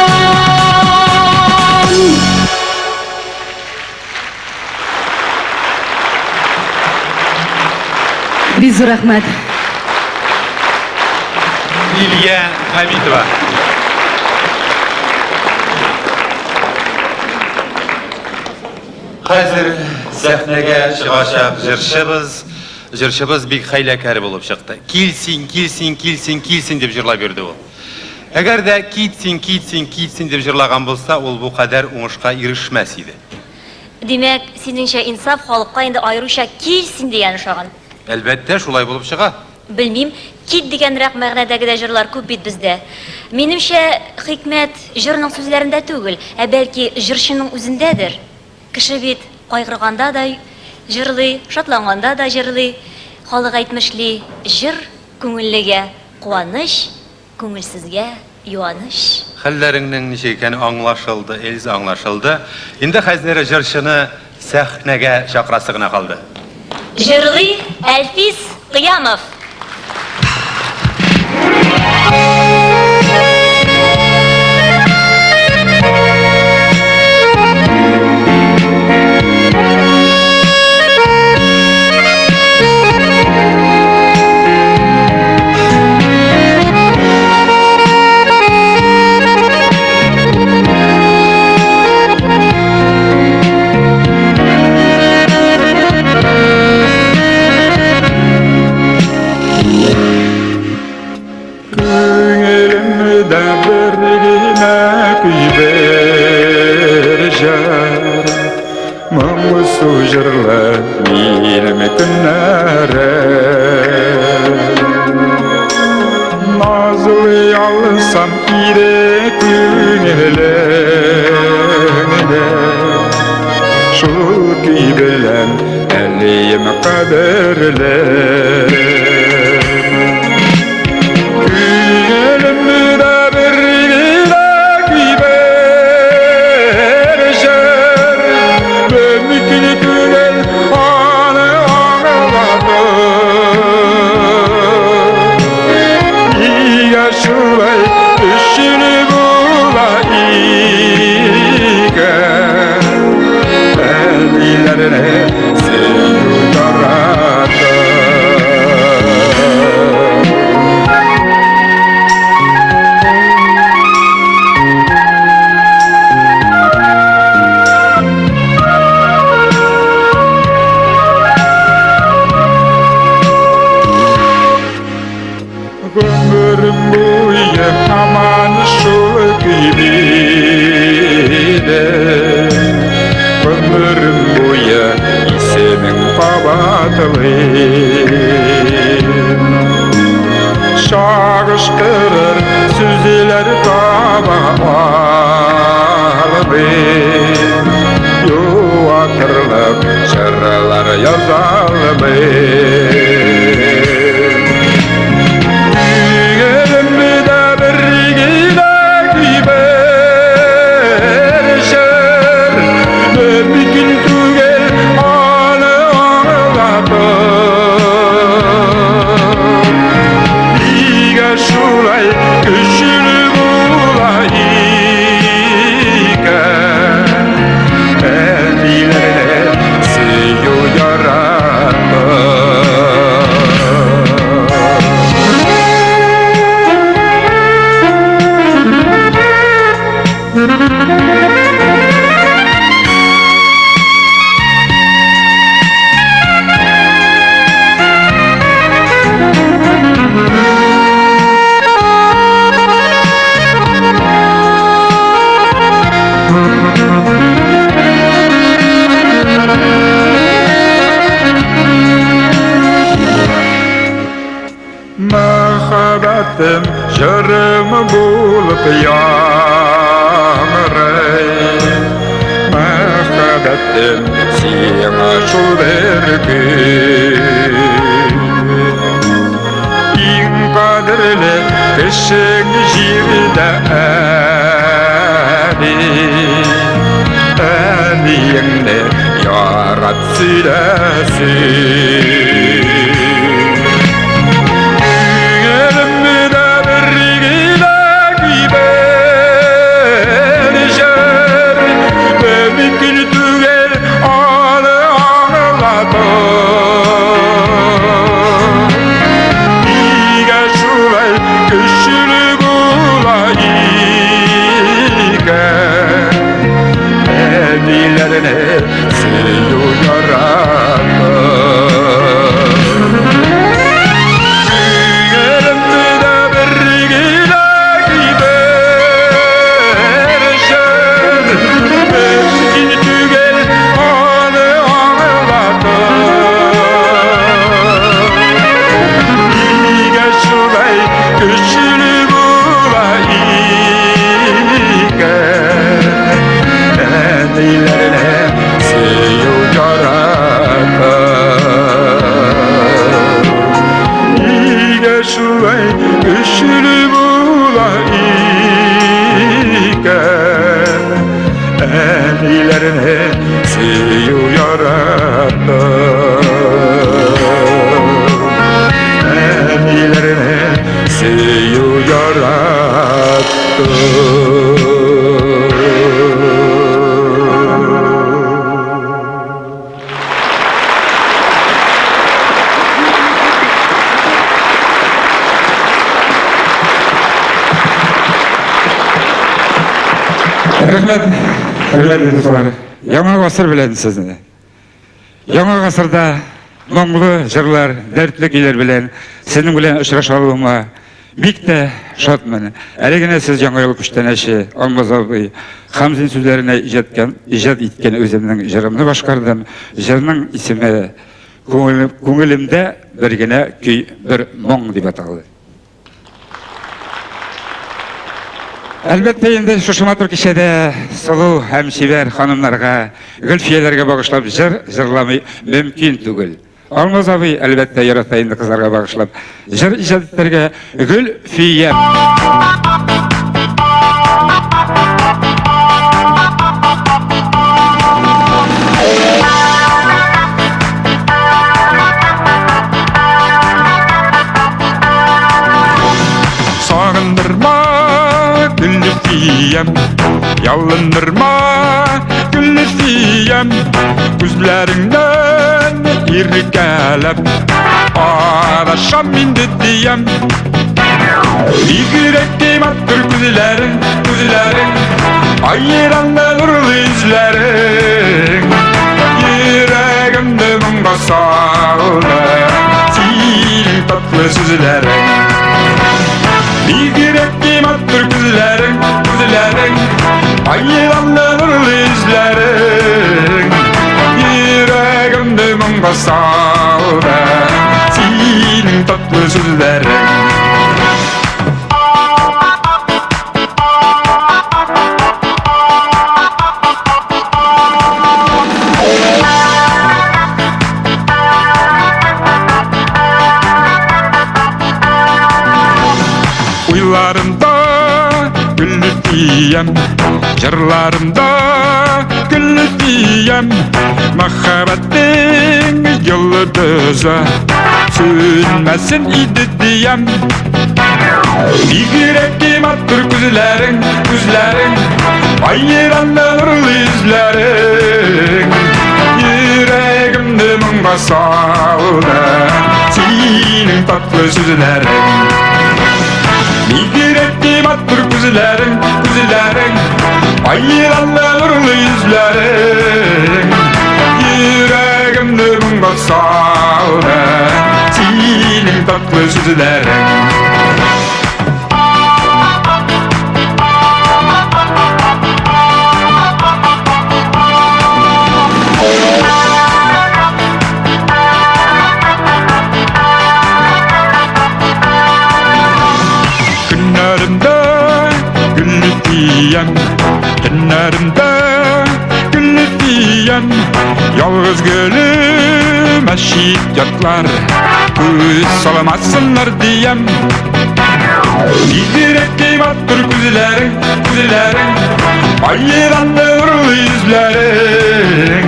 Бик зур рәхмәт. Лилия Хәмитова. Хәзер сәхнәгә чыгачак җырчыбыз, җырчыбыз бик хәйләкәр булып чыкты. Кил син, кил син, кил син, кил син дип җырлап йөрде ул. Әгәр дә кит син, кит син, кит син дип җырлаган булса, ул бу кадәр уңышка ирешмәс иде. Димәк, синеңчә, Инсаф, халыкка инде аеруча кил син дигән ошаган. Әлбәттә, шулай булып чыга. Белмим, кит дигәнрәк мәгънәдәге дә җырлар күп бит бездә. Минемчә, хикмәт җырның сүзләрендә түгел, ә бәлки җырчының үзендәдер. Кеше бит кайгырганда да җырлый, шатланганда да җырлый. Халык әйтмешли, җыр күңеллегә куаныч, күңелсезгә юаныч. Хәлләреңнең ничек икәне аңлашылды, Эльза, аңлашылды. Инде хәзер җырчыны сәхнәгә чакырасы гына калды. Җырлый Әлфис Кыямов. Моңсу җырлы минем көннәрем. Назлый алсам иде күңелеңне, Шул көй белән әлием кадерле. Күңелемдә бер генә көй бер җыр, Мөмкин түгел аны аңлатып. Нигә шулай көчле була икән Әниләрне сөю яратып? Гомерем буе һаман шул көй минем, Гомерем буе исемең кабатлыйм. Чагыштырыр сүзләр таба алмыйм, Юатырлык җырлар яза алмыйм. Күңелемдә бер генә көй бер җыр, Мөмкин түгел аны аңлатып. Нигә шулай көчле була икән Әниләрне сөю яратып? Мәхәббәтем җырым булып яңгырый, Мәхәббәтем сиңа шул бер көй. Иң кадерле кешең җирдә әни, Әниеңне ярат, сөйләсен. Күңелемдә бер генә көй бер җыр, Мөмкин түгел аны аңлатып. Нигә шулай көчле була икән Әниләрне сөю яратып? Күңелемдә бер генә көй бер җыр, Мөмкин түгел аны аңлатып. Нигә шулай көчле була икән Әниләрне сөю яратып? Нигә шулай көчле була икән Әниләрне сөю яратып? Әниләрне сөю яратып. Рәхмәт, хөрмәтле дуслар. Яңа гасыр белән сезне. Яңа гасырда моңлы җырлар, дәртле көйләр белән сезнең белән очраша алуыма Бик тә шатмын. Әле генә сез Яңа ел күчтәнәче Алмаз абый Хамзин сүзләренә иҗаткан, иҗат иткән үземнең җырымны башкардым. Җырның исеме Күңелемдә бер генә көй, бер моң дип аталды. Әлбәттә инде шушы матур кичәдә сылу һәм чибәр ханымнарга, Гөлфияләргә багышлап җыр җырламый мөмкин түгел. Алмаз абый, әлбәттә, ярата инде кызларга багышлап җыр иҗат итәргә. Гөлфия. Сагындырма, Гөлфиям, ялындырма, Гөлфиям, күзләреңнән иркәләп, адашам инде диям. Бигрәк тә матур күзләрең, күзләрең, айран нурлы йөзләрең. Йөрәгемне моңга салды, синең татлы сүзләрең. Бигрәк тә матур күзләрең, күзләрең, айран нурлы йөзләрең. Йөрәгемне моңга салды, синең татлы сүзләрең. Уйларымда Гөлфиям, җырларымда Гөлфиям, мәхәббәтнең йолдызы сүнмәсен иде диям. Бигрәк тә матур күзләрең, күзләрең, айран нурлы йөзләрең. Йөрәгемне моңга салды синең татлы сүзләрең. Бигрәк тә матур күзләрең, күзләрең, айран нурлы йөзләрең. Йөрәгемне моңга салды синең татлы сүзләрең. Көннәремдә Гөлфиям, төннәремдә Гөлфиям, ялгыз гөлемә чит ятлар күз салмасыннар диям. Бигрәк тә матур күзләрең, күзләрең, айран нурлы йөзләрең.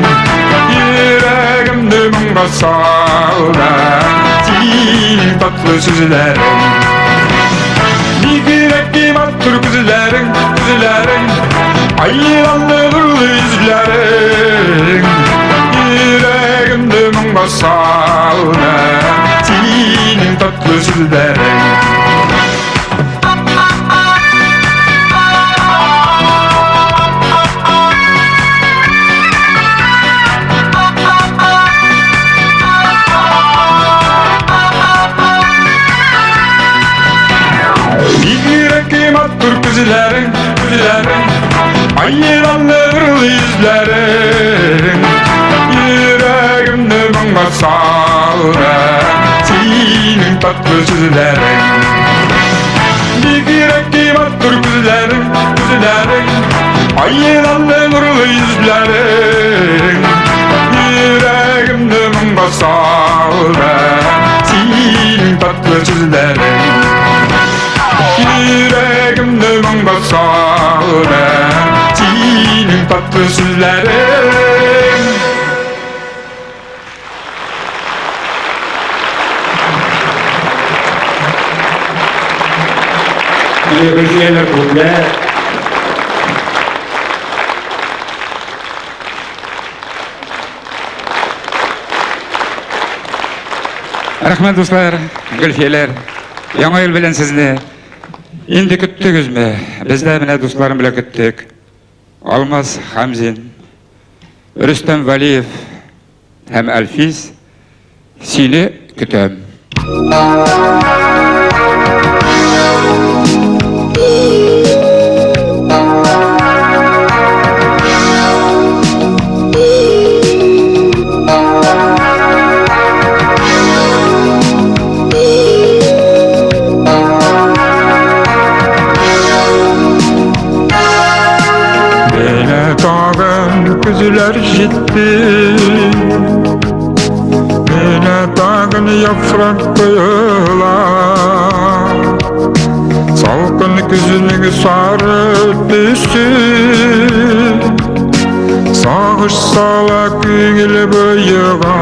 Йөрәгемне моңга салды синең татлы сүзләрең. Бигрәк тә матур күзләрең, күзләрең, айран нурлы йөзләрең. Йөрәгемне моңга салды синең татлы сүзләрең. Бигрәк тә матур күзләрең, күзләрең, айран нурлы йөзләрең. Йөрәгемне моңга салды синең татлы сүзләрең. Бигрәк тә матур күзләрең, күзләрең, айран нурлы йөзләрең. Йөрәгемне моңга салды синең татлы сүзләрең. Йөрәгемне моңга салды синең татлы сүзләрең. Гөлфияләр күпләр. Рәхмәт, дуслар, Гөлфияләр. Яңа ел белән сезне. Инде көттегезме? Без дә менә дусларым белән көттек. Алмаз Хамзин, Рөстәм Вәлиев һәм Әлфиз, сине көтәм. яфрак коела. Салкын көзнең сары төсе Сагыш сала күңел буега.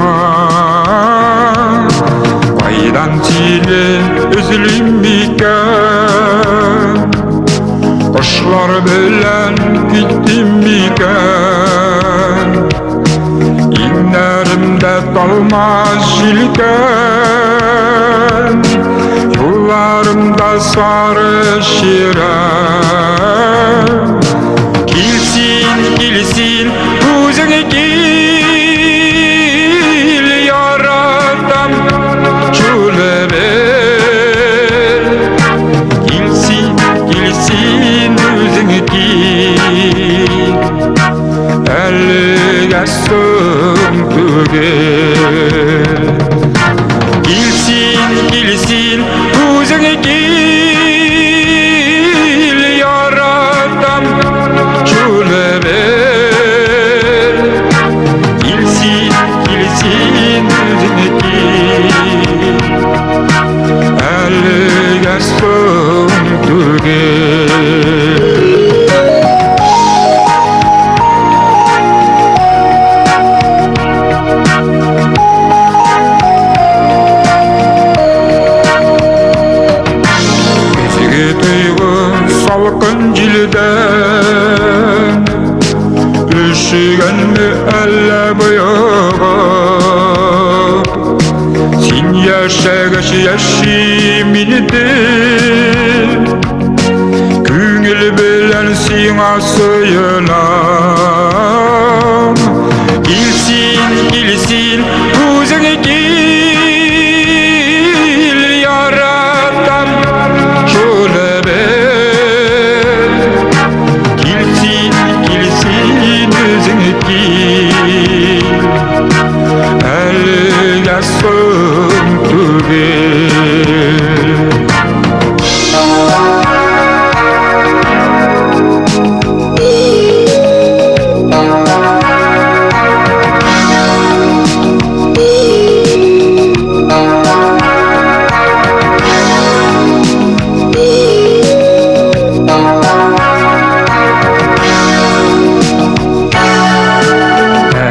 Кайдан сине эзлим микән? Кошлар белән киттем микән? Иңнәремдә талмас җилкән, Юлларымда сары чирәм. Кил син, кил син, үзең кил, яратам шуны бел. Кил син, кил син, үзең кил, әлегә соң түгел. Кил син, кил син, үзең кил, яратам шуны бел. Кил син, кил син, үзең кил, әлегә соң түгел. Көзге тойгы салкын җилдән Өшегәнме әллә боегып? Син яшәгәч яшим инде, Күңел белән сиңа сыенам. Кил син, кил син, үзең кил, яратам шуны бел. Кил син, кил син, үзең кил, әлегә соң түгел.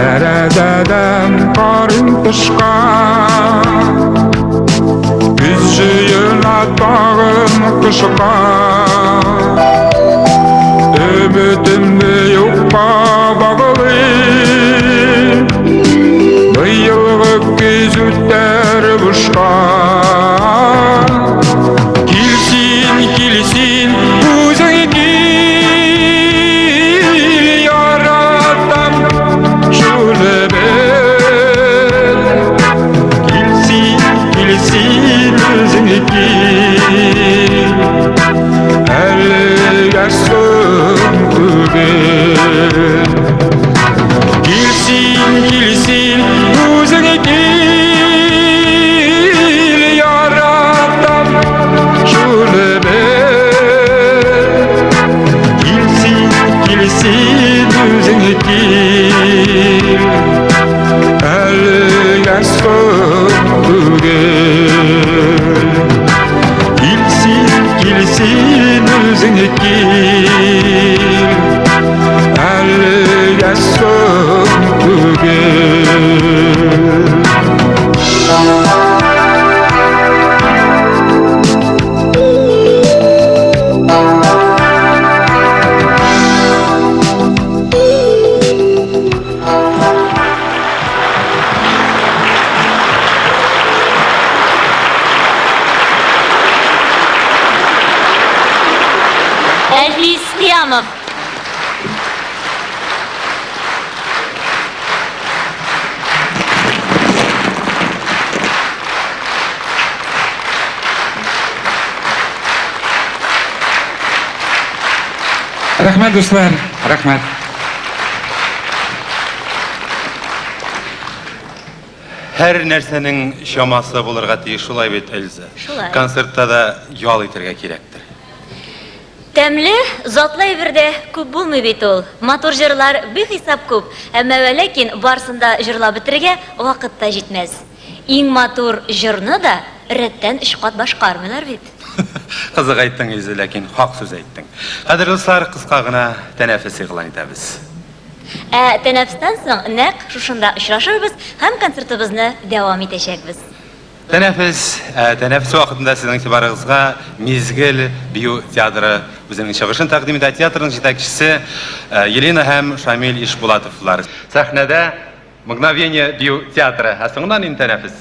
Тәрәзәдән карыйм тышка, Күз җыена тагын кышка. Өметемне юкка баглыйм, Быелгы көз үтәр бушка. Кил син, кил син, үзең кил, яратам шуны бел. Кил син, кил син, үзең кил, әлегә соң түгел. Кил син, кил син, үзең кил, яратам шуны бел. Кил син, кил син, үзең кил, әлегә соң түгел. Кил син, кил син, үзең кил, әлегә соң түгел. Әлфис Кыямов. Рәхмәт, дуслар, рәхмәт. Һәр нәрсәнең чамасы булырга тиеш, шулай бит, Эльза? Шулай. Концертта да ял итәргә кирәктер. Тәмле, затлы әйбер дә күп булмый бит ул. Матур җырлар бихисап күп, әмма вә ләкин барысын да җырлап бетерергә вакыт та җитмәс. Иң матур җырны да рәттән өч кат башкармыйлар бит. Кызык әйттең, Эльза, ләкин хак сүз әйттең. Кадерле дуслар, кыска гына тәнәфес игълан итәбез. Ә тәнәфестән соң нәкъ шушында очрашырбыз һәм концертыбызны дәвам итәчәкбез. Тәнәфес, ә тәнәфес вакытында сезнең игътибарыгызга Мизгел бию театры үзенең чыгышын тәкъдим итә. Театрның җитәкчесе Елена һәм Шамил Ишбулатовлар. Сәхнәдә Мгновение бию театры. Ә соңыннан инде тәнәфес.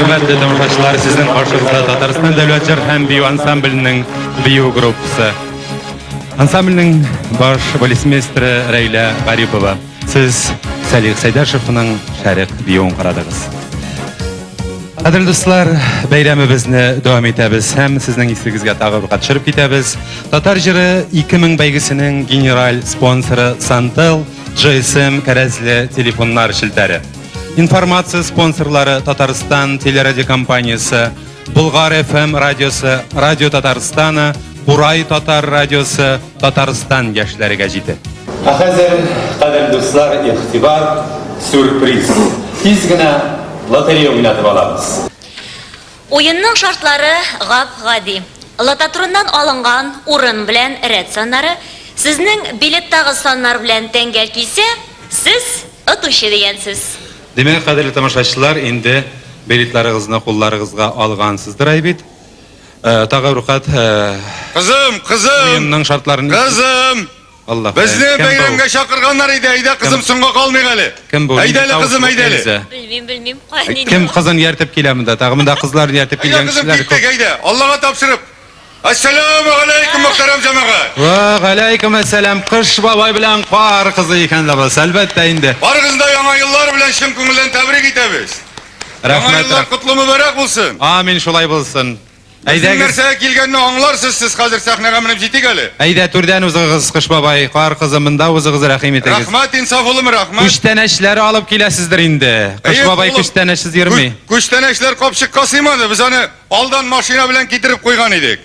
Хөрмәтле тамашачылар, сезнең каршыгызда Татарстан дәүләт җыр һәм бию ансамбленең бию группасы. Ансамбльнең баш балетмейстеры Рәйлә Гарипова. Сез Сәлих Сәйдәшевның Шәрык биюен карадыгыз. Кадерле дуслар, бәйрәмебезне дәвам итәбез һәм сезнең исегезгә тагы бер кат төшереп китәбез. Татар җыры 2000 бәйгесенең генераль спонсоры Сантел GSM кәрәзле телефоннар челтәре. Информация спонсорлары Татарстан телерадиокомпаниясе, Болгар FM радиосы, Радио Татарстана, Курай татар радиосы, Татарстан яшьләре гәҗите. Ә хәзер, кадерле дуслар, игътибар, сюрприз. Тиз генә лотерея уйнатып алабыз. Уенның шартлары гап-гади. Лототроннан алынган урын белән рәт саннары сезнең билеттагы саннар белән тәңгәл килсә, сез отучы дигән сүз. Димәк, кадерле тамашачылар, инде билетларыгызны кулларыгызга алгансыздыр, әй бит. Э, тагы бер кат э, Кызым, кызым! Уенның шартларын Кызым! Аллаһ. Безне бәйрәмгә чакырганнар иде, әйдә кызым, соңга калмыйк әле. Кем бу? Әйдә әле, кызым, әйдә әле. Белмим, белмим. Кая нинди? Кем кызын ияртеп килә монда? Тагы монда кызларын ияртеп Әйдә, килгән кызым, кешеләр киттек, күп. әйдә. Аллага тапшырып. Әссәләмү галәйкүм, мөхтәрәм җәмәгать. Вә галәйкүм әссәлам. Кыш бабай белән кар кызы икән ләбаса. Әлбәттә инде. Барыгызны да яңа еллар белән чын күңелдән тәбрик итәбез. Яңа Рәхмәт. еллар котлы мөбарәк булсын. Амин, шулай булсын. Безнең Әйдәгез. нәрсәгә килгәнне аңларсыз сез хәзер сәхнәгә менеп җитик әле. Әйдә, түрдән узыгыз, Кыш бабай, кар кызы, монда узыгыз, рәхим итегез. Рәхмәт, Инсаф улым, рәхмәт. Күчтәнәчләр алып киләсездер инде. Кыш Әйе, бабай улым. күчтәнәчсез йөрми. Күчтәнәчләр капчыкка сыймады, без аны алдан машина белән китереп куйган идек.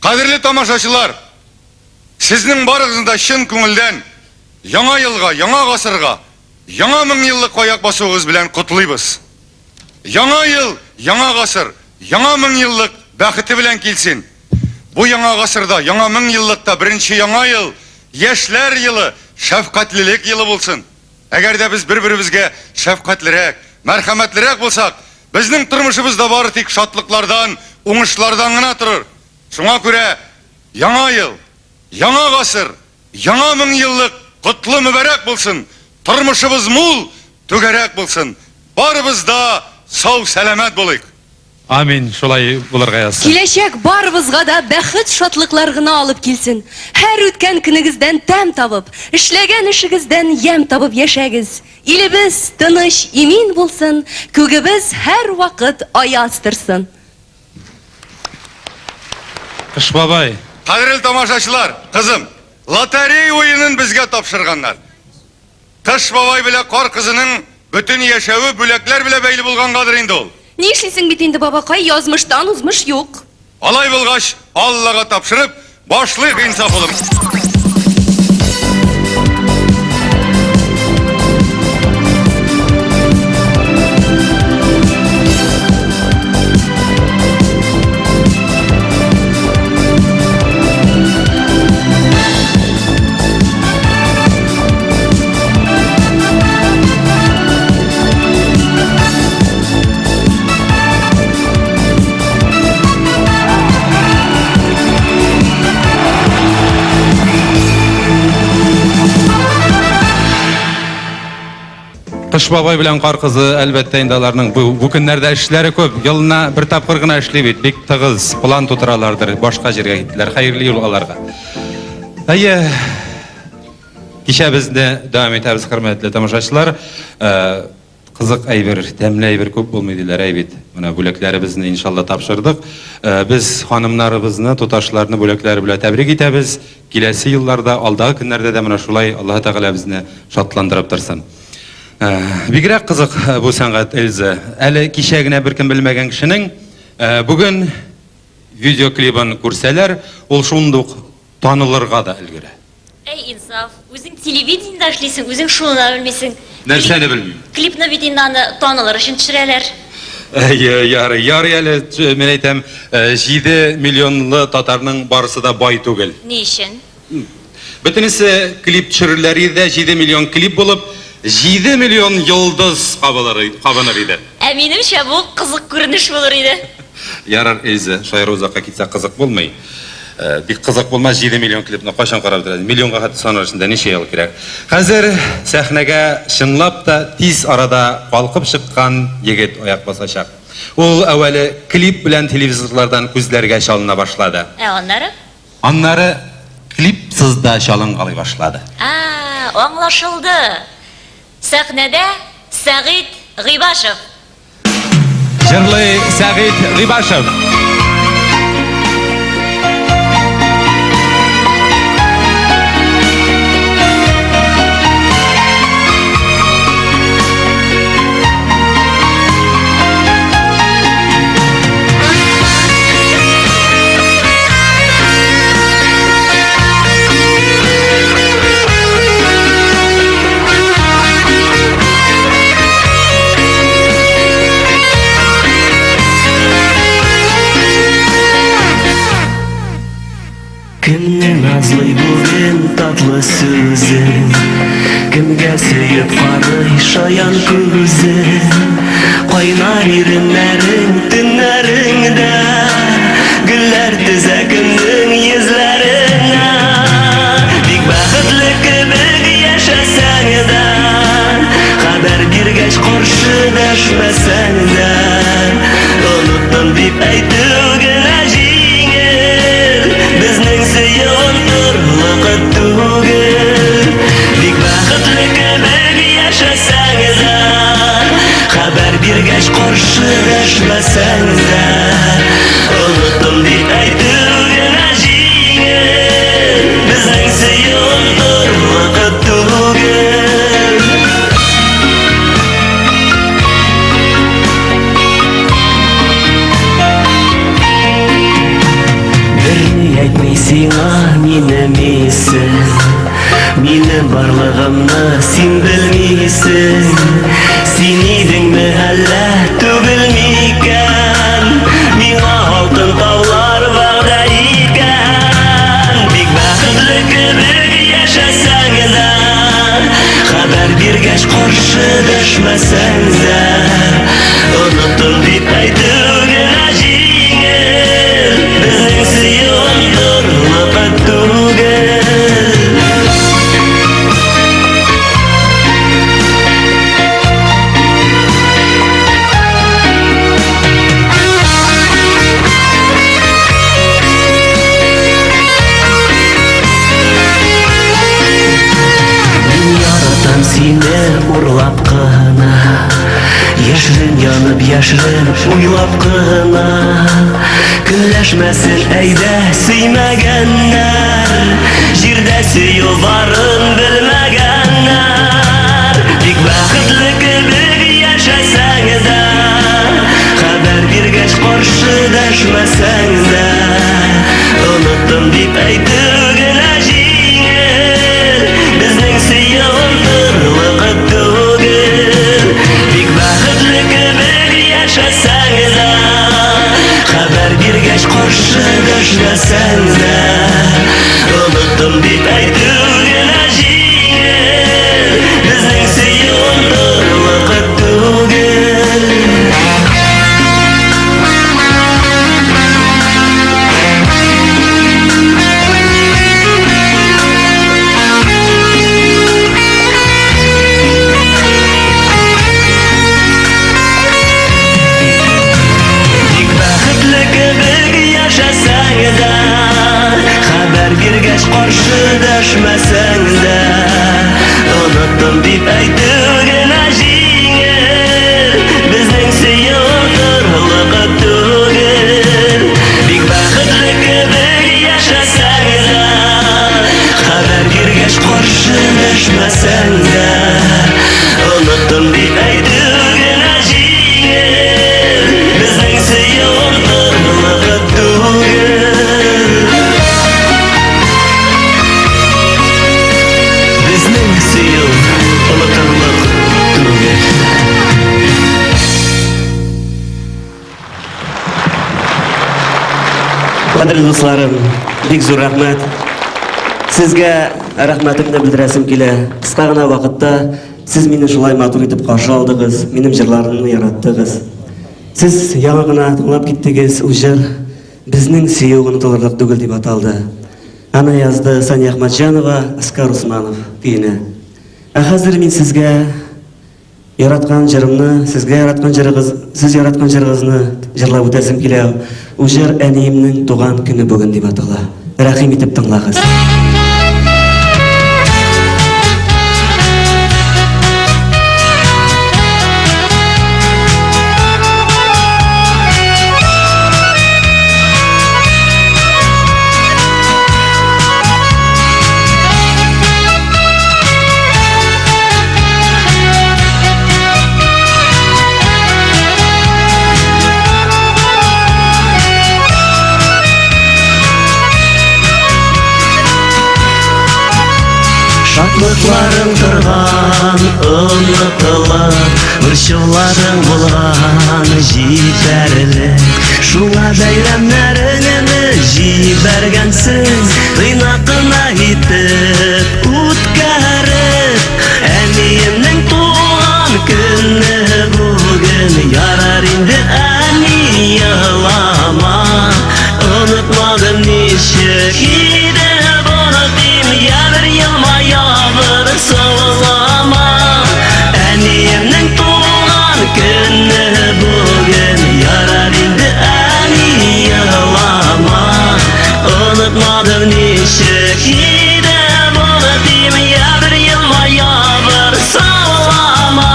Кадерле тамашачылар, сезнең барыгызны да чын күңелдән Яңа елга, яңа гасырга, яңа меңьеллык аяк басуыгыз белән котлыйбыз. Яңа ел, яңа гасыр, яңа меңьеллык бәхете белән килсен. Бу яңа гасырда, яңа меңьеллыкта беренче яңа ел, яшьләр елы, шәфкатьлелек елы булсын. Әгәр дә без бер-беребезгә шәфкатьлерәк, мәрхәмәтлерәк булсак, безнең тормышыбыз да бары тик шатлыклардан, уңышлардан гына торыр. Шуңа күрә яңа ел, яңа гасыр, Яңа меңьеллык котлы мөбарәк булсын, тормышыбыз мул, түгәрәк булсын. Барыбыз да сау-сәламәт булыйк. Амин, шулай булырга язсын. Киләчәк барыбызга да бәхет-шатлыклар гына алып килсен. Һәр үткән көнегездән тәм табып, эшләгән эшегездән ямь табып яшәгез. Илебез тыныч, имин булсын, күгебез һәрвакыт аяз торсын. Кыш бабай. Кадерле тамашачылар, кызым, лотерея уенын безгә тапшырганнар. Кыш бабай белән Кар кызының бөтен яшәве бүләкләр белән бәйле булгангадыр инде ул. Нишлисең бит инде, бабакай, язмыштан узмыш юк. Алай булгач, Аллага тапшырып, башлыйк, Инсаф улым. Кыш бабай белән кар кызы, әлбәттә инде аларның бу, бу көннәрдә эшләре күп. Елына бер тапкыр гына эшли бит, бик тыгыз план тутыралардыр, башка җиргә киттеләр. Хәерле юл аларга. Әйе, кичәбезне дәвам итәбез, хөрмәтле тамашачылар. Э, Кызык әйбер, тәмле әйбер күп булмый диләр, әй бит. Менә бүләкләребезне иншалла тапшырдык. Э, без ханымнарыбызны, туташларны бүләкләре белән тәбрик итәбез. Киләсе елларда, алдагы көннәрдә дә менә шулай Аллаһы Тәгалә безне шатландырып торсын. Э, бигрәк кызык э, бу сәнгать, Эльза. Әле кичә генә беркем белмәгән кешенең бүген видеоклибын күрсәләр, ул шундук танылырга да өлгерә. Әй, Инсаф, үзең телевидениедә эшлисең, үзең шуны да белмисең. Нәрсәне белмим? Клипны бит инде аны танылыр өчен төшерәләр. Әйе, ярый, ярый әле, мин әйтәм, 7 миллионлы татарның барысы да бай түгел. Ни өчен? Бөтенесе клип төшерерләр иде дә, 7 миллион клип булып, 7 миллион йолдыз кабыныр иде. Ә минемчә, бу кызык күренеш булыр иде. Ярар, Эльза, шаяру озакка китсә кызык булмый. Бик кызык булмас, 7 миллион клипны кайчан карап бетерәсез? Миллионга хәтле санар өчен дә ничә ел кирәк. Хәзер сәхнәгә чынлап та тиз арада калкып чыккан егет аяк басачак. Ул әүвәле клип белән телевизорлардан күзләргә чалына башлады. Ә аннары? Аннары клипсыз да чалынгалый башлады. А, аңлашылды. Сәхнәдә Сәгыйть Гыйбашев. Җырлый Сәгыйть Гыйбашев. Кемне назлый бүген татлы сүзе Кемгә сөеп карый шаян күзе Кайнар иреннәрең төннәреңдә Гөлләр тезә кемнең йөзләренә Бик бәхетле кебек яшәсәң дә Хәбәр биргәч каршы дәшмәсәң дә Оныттым дип әйтү генә җиңел Безнең сөю онытырлык түгел Бик бәхетле кебек яшәсәң дә Хәбәр биргәч каршы дәшмәсәң дә Оныттым дип әйтү генә җиңел Безнең сөю онытырлык түгел Берни әйтми сиңа минем исем Минем барлыгымны син белмисең Син идеңме әллә түгел микән Миңа алтын таулар вәгъдә иткән Бик бәхетле кебек яшәсәң дә Хәбәр биргәч каршы дәшмәсәң дә Оныттым дип әйтү генә җиңел Безнең сөю онытырлык түгел Мин яратам сине урлап кына Яшерен янып яшерен уйлап кына Көнләшмәсен әйдә сөймәгәннәр Җирдә сөю барын белмәгәннәр Бик бәхетле кебек яшәсәң дә Хәбәр биргәч каршы дәшмәсәң дә Оныттым дип әйтү генә җиңел Безнең сөю онытырлык түгел Бик бәхетле кебек яшәсәң дә Хәбәр биргәч каршы дәшмәсәң дә Оныттым дип әйтү генә җиңел Безнең сөю онытырлык түгел Бик бәхетле кебек яшәсәң дә Хәбәр биргәч каршы дәшмәсәң дә Оныттым дип әйтү генә җиңел Безнең сөю онытырлык түгел Бик бәхетле кебек яшәсәң дә Хәбәр биргәч каршы дәшмәсәң дә Оныттым дип әйтү генә җиңел Безнең сөю онытырлык түгел Безнең сөю онытырлык түгел Кадерле дусларым, бик зур рәхмәт. Сезгә рәхмәтемне белдерәсем килә. Кыска гына вакытта сез мине шулай матур итеп каршы алдыгыз, минем җырларымны яраттыгыз. Сез яңа гына тыңлап киттегез ул җыр. Безнең сөю онытылырлык түгел дип аталды. Аны язды Сания Әхмәтҗанова, Оскар Усманов көенә. Ә хәзер мин сезгә яраткан җырымны, сезгә яраткан җырыгыз, сез яраткан җырыгызны җырлап үтәсем килә. Ул җыр әниемнең туган көне бүген дип атала. Рәхим итеп тыңлагыз. Шатлыкларың торган онытылып, борчуларың булган җитәрлек. Шуңа бәйрәмнәреңне җибәргәнсең, тыйнак кына итеп үткәреп. Әниемнең туган көне бүген, ярар инде әни елама. Онытмадым ничек иде онытыйм, я бер елмая, бер саулама. Әниемнең туган көне бүген, ярар инде әни елама. Онытмадым ничек иде онытыйм, я бер елмая, бер саулама.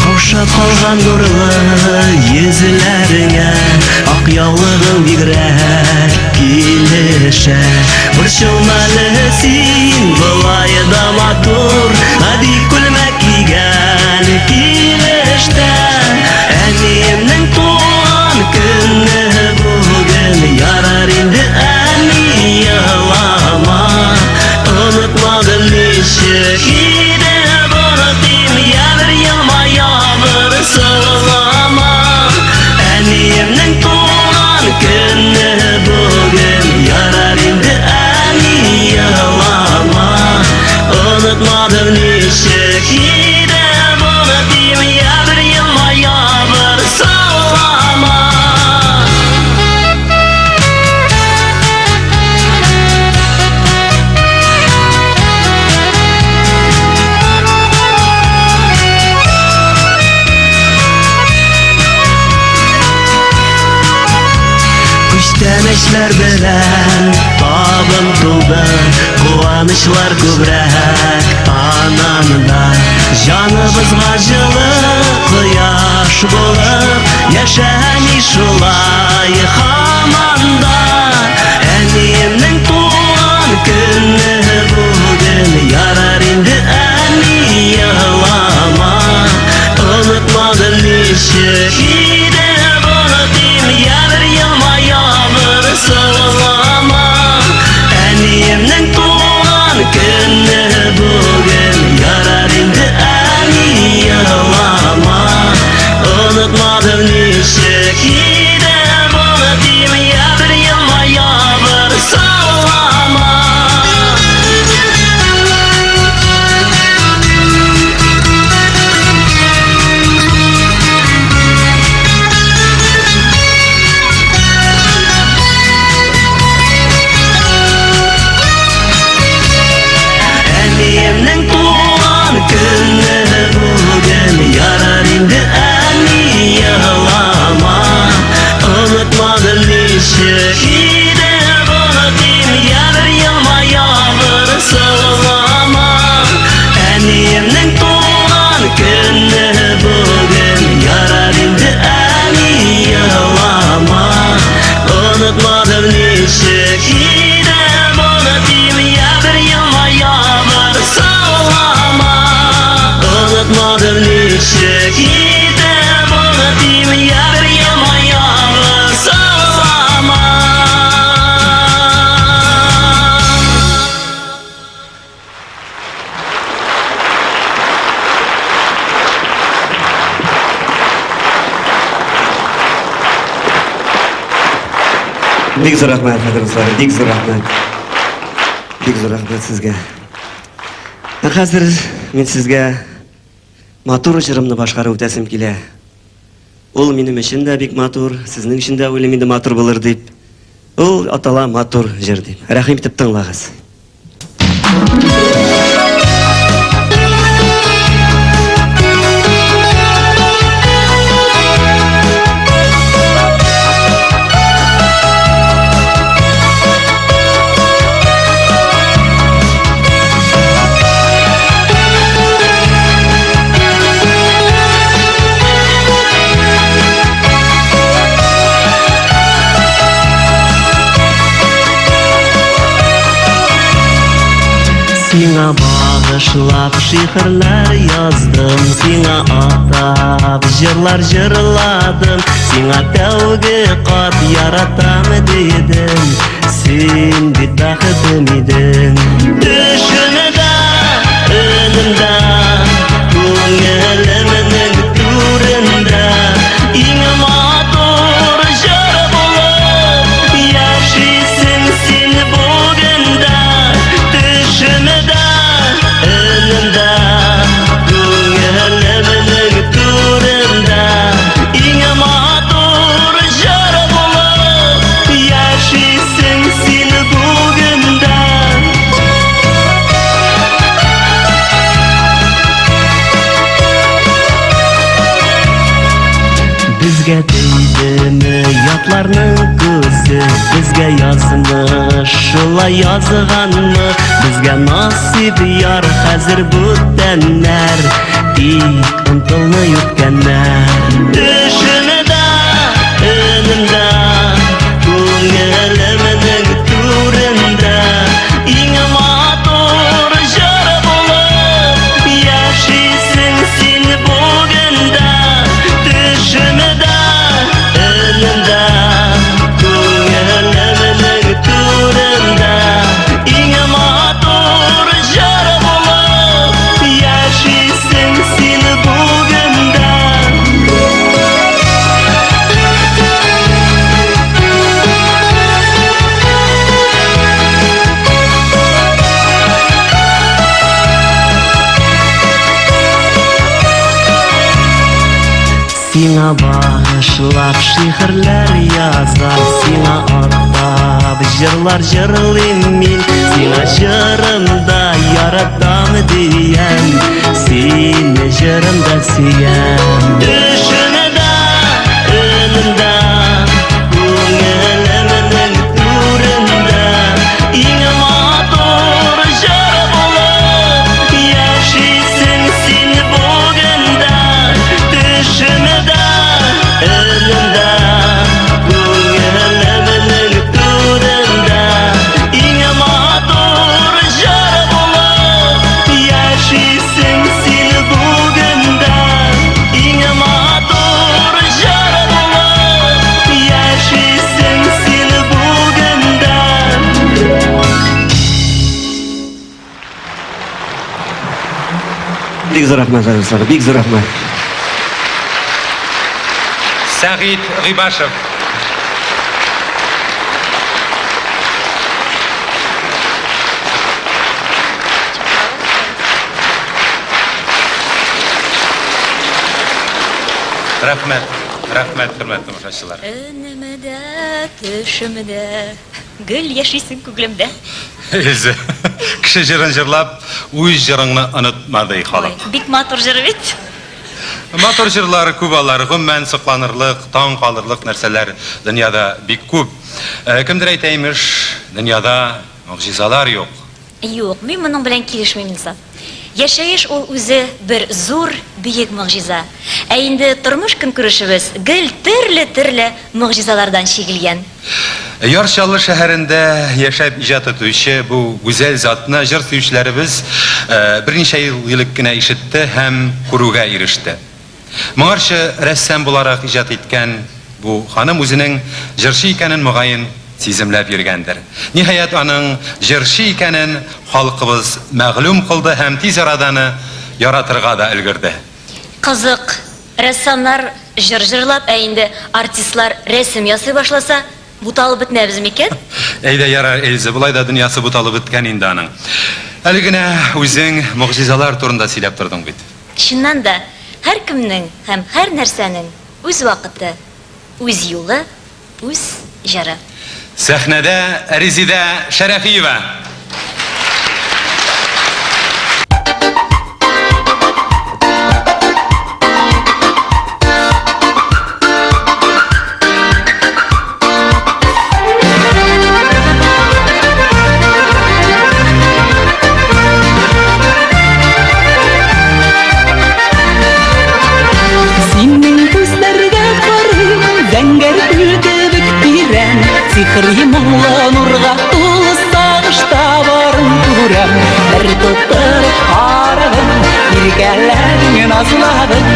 Каушап калган нурлы йөзләреңә ак яулыгың бигрәк килешә. Борчылма әле син, болай да матур, гади күлмәк кигән килештә. Әниемнең туган көне бүген, ярар инде әни елама. Онытмадым ничек иде онытыйм, я бер елмая, бер саулама. Әниемнең туган көне бүген, ярар инде әни елама. Онытмадым ничек иде онытыйм, я бер елмая, бер саулама. Күчтәнәчләр белән табын тулды, куанычлар күбрәк ананда. Җаныбызга җылы кояш булып, яшә әни шулай һаман да. Әниемнең туган көне бүген, ярар инде әни елама. Онытмадым ничек иде онытыйм, я бер елмая, бер саулама. Әниемнең туган көне бүген, ярар инде әни елама. Онытмадым ничек иде онытыйм, я бер елмая, бер саулама. Әниемнең туган көне бүген, ярар инде әни елама. Онытмадым ничек иде онытыйм, я бер елмая, бер саулама. Әниемнең туган көне бүген, ярар инде әни елама. Онытмадым ничек иде онытыйм, я бер елмая, бер саулама. Онытмадым ничек иде онытыйм, я бер елмая, бер саулама. Бик зур рәхмәт, хәзер дуслар, бик зур рәхмәт. Бик зур рәхмәт сезгә. Ә хәзер мин сезгә матур җырымны башкарып үтәсем килә. Ул минем өчен дә бик матур, сезнең өчен дә уйлыйм инде матур булыр дип. Ул атала матур җыр дип. Рәхим итеп тыңлагыз. Сиңа багышлап шигырьләр яздым, сиңа атап җырлар җырладым, сиңа тәүге кат яратам дидем, син бит бәхетем идең. Төшемдә, өнемдә, күңелемнең түрендә, иң матур җыр булып яшисең син бүген дә. Төшемдә, өнемдә, күңелемнең түрендә, иң матур җыр булып яшисең син бүген дә. Безгә тидеме ятларның күзе, безгә язмыш шулай язганмы, безгә насыйп яр хәзер бүтәннәр, тик онтылмый үткәннәр. Төшемдә, өнемдә, күңелемнең түрендә, иң матур җыр булып яшисең син бүген дә. Төшемдә, өнемдә, күңелемнең түрендә, иң матур җыр булып яшисең син бүген дә. Сиңа багышлап шигырьләр язам, сиңа атап җырлар җырлыйм мин, сиңа җырымда яратам диям, сине җырымда сөям. Төшемдә, өнемдә, күңелемнең түрендә, иң матур җыр булып яшисең син бүген дә. Төшемдә, өнемдә, күңелемнең түрендә, иң матур җыр булып яшисең син бүген дә. Иң матур җыр булып яшисең син бүген дә. Бик зур рәхмәт, дуслар, бик зур рәхмәт. Сәгыйть Гыйбашев. Рәхмәт, рәхмәт, хөрмәтле тамашачылар. Өнемдә, төшемдә, гел яшисең күңелемдә. Эльза, кеше җырын җырлап, үз җырыңны онытма, ди халык. Бик матур җыр бит. Матур җырлар күп алар, гомумән сокланырлык, таң калырлык нәрсәләр дөньяда бик күп. Кемдер әйтә имеш, дөньяда могҗизалар юк. Юк, мин моның белән килешмим, Инсаф. Яшәеш ул үзе бер зур, бөек могҗиза. Ә инде тормыш-көнкүрешебез гел төрле-төрле могҗизалардан чигелгән. Яр Чаллы шәһәрендә яшәп иҗат итүче бу гүзәл затны җыр сөючеләребез берничә ел элек кенә ишетте һәм күрүгә иреште. Моңарчы рәссам буларак иҗат иткән бу ханым үзенең җырчы икәнен мөгаен сиземләп йөргәндер. Ниһаять, аның җырчы икәнен халкыбыз мәгълүм кылды һәм тиз арада аны яратырга да өлгерде. Кызык, рәссамнар җыр җырлап, ә инде артистлар рәсем ясый башласа, буталып бетмәбез микән? Әйдә, ярар, Эльза, болай да дөньясы буталып беткән инде аның. Әле генә үзең могҗизалар турында сөйләп тордың бит. Чыннан да, һәркемнең һәм һәр нәрсәнең үз вакыты, үз юлы, үз җыры. Сәхнәдә Резидә Шәрәфиева. Синең күзләргә карыйм, зәңгәр күл кебек тирән, сихри моңлы нурга тулы сагышта барын күрәм. Бер тутырып карадым, иркәләдең, назладың,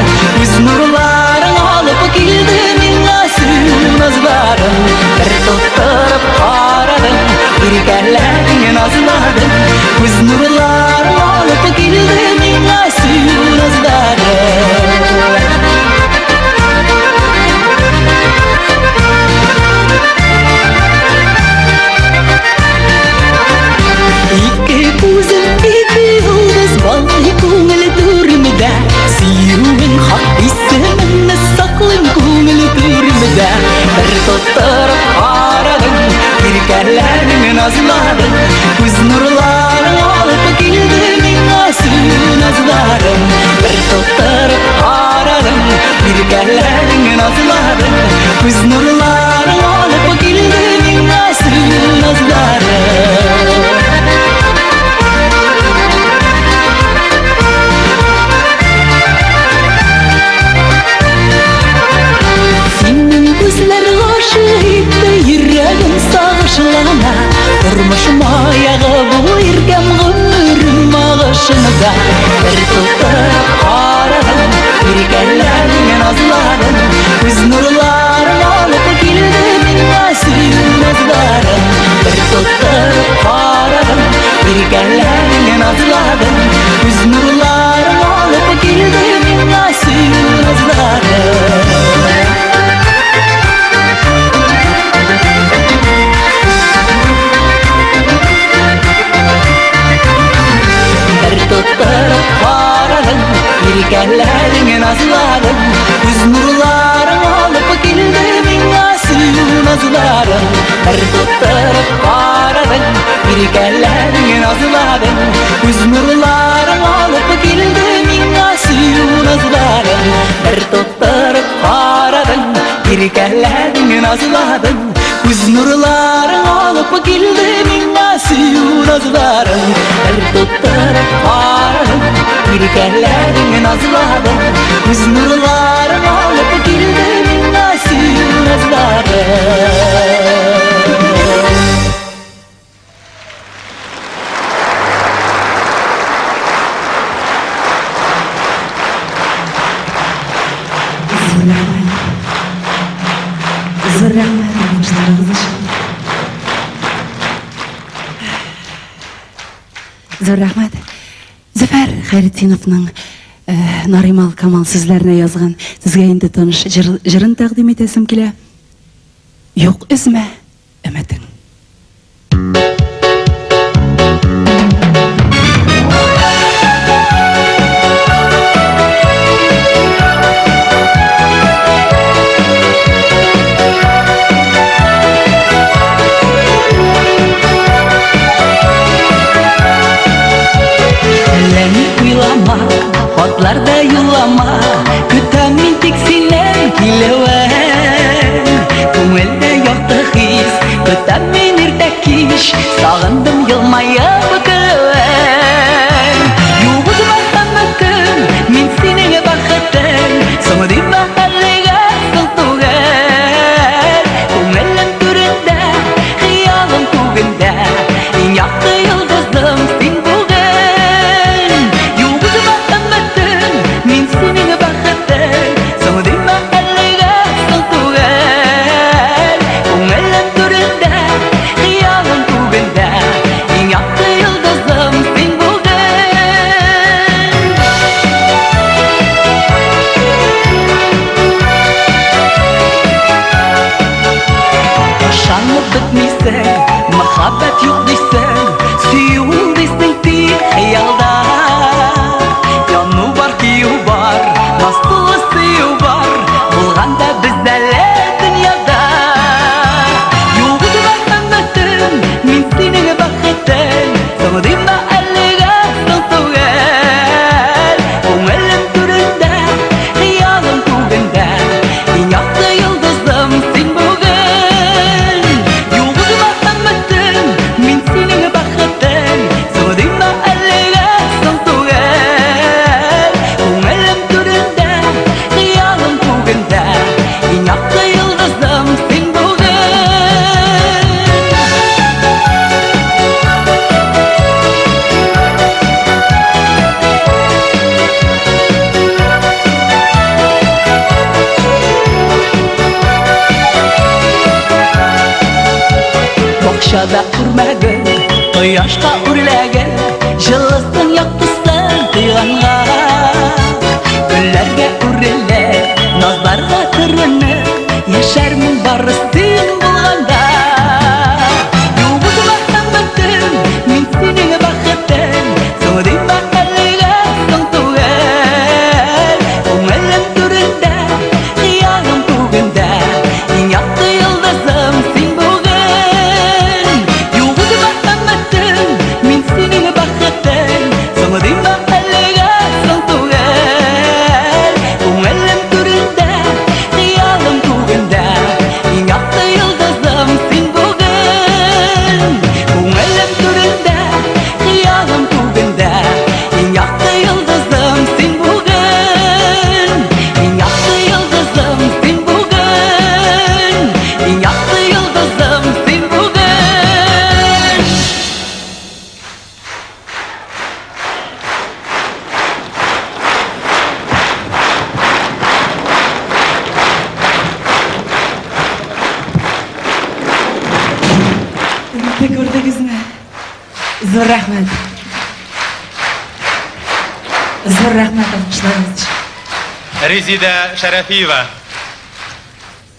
үз нурларың алып килде миңа сөю назларың. Бер тоттырып карадың, иркәләдең, назладың, үз нурларың алып килде миңа сөю назларың. Ике күзем ике йолдыз балкый күңел түремдә, Сөюең хак исемеңне саклыйм күңел түремдә. Бер тоттырып карадың, иркәләдең, назладың, Күз нурларың алып килде миңа сөю назларың. Бер тоттырып карадың, иркәләдең, назладың, Күз нурларың алып килде миңа сөю назларың. Синең күзләр гашыйк итте, йөрәгем сагышлана. Тормыш маягы бул, иркәм гомерем агышында. Бер тутырып карадым, иркәләдең, назладың, Күз нурларың алып килде миңа сөю назларың. Бер тутырып карадым, иркәләдең, назладың, Күз нурларың алып килде миңа сөю назларың. Бер тоттырып карадың, иркәләдең, назладың, Күз нурларың алып килде миңа сөю назларың. Бер тоттырып карадың, иркәләдең, назладың, Күз нурларың алып килде миңа сөю назларың. Бер тоттырып карадың, иркәләдең, назладың, Күз нурларың алып килде миңа сөю назларың. Бер тоттырып карадың, иркәләдең, назладың, Күз нурларың алып килде миңа сөю назларың. Зур рәхмәт. Зур рәхмәт алкышларыгыз өчен. Зур рәхмәт. Зөфәр Хәйретдиновның Наримал Камал сүзләренә язган сезгә инде таныш җырын тәкъдим итәсем килә. Юк өзмә өметең. Әллә ни уйлама, хатлар да юллама, Көтәм мин тик синең килүен. Күңелдә якты хис, көтәм мин иртә кич, Сагындым елмаеп көлүен. Юк үземә өметем, мин синең бәхетең, Соң димә әлегә соң түгел. Күңелем түрендә, хыялым күгендә, Иң якты йолдызым син бүген. Юк үземә өметем, мин синең бәхетең, Соң димә әлегә соң түгел. Күңелем түрендә, хыялым күгендә, Иң якты йолдызым бары син булганда. Юк үземә өметем, мин синең бәхетең. Соң димә әлегә соң түгел. Күңелем түрендә, хыялым күгендә, иң якты йолдызым син бүген. Юк үземә өметем, мин синең бәхетең. Соң димә әлегә соң түгел. Күңелем түрендә, хыялым күгендә, иң якты йолдызым син бүген. Күңелем түрендә, хыялым күгендә, иң якты йолдызым син бүген. Иң якты йолдызым син бүген. Иң якты йолдызым син бүген. Өметне күрдегезме? Зур рәхмәт. Зур рәхмәт алкышларыгыз өчен. Резида Шәрәфиева.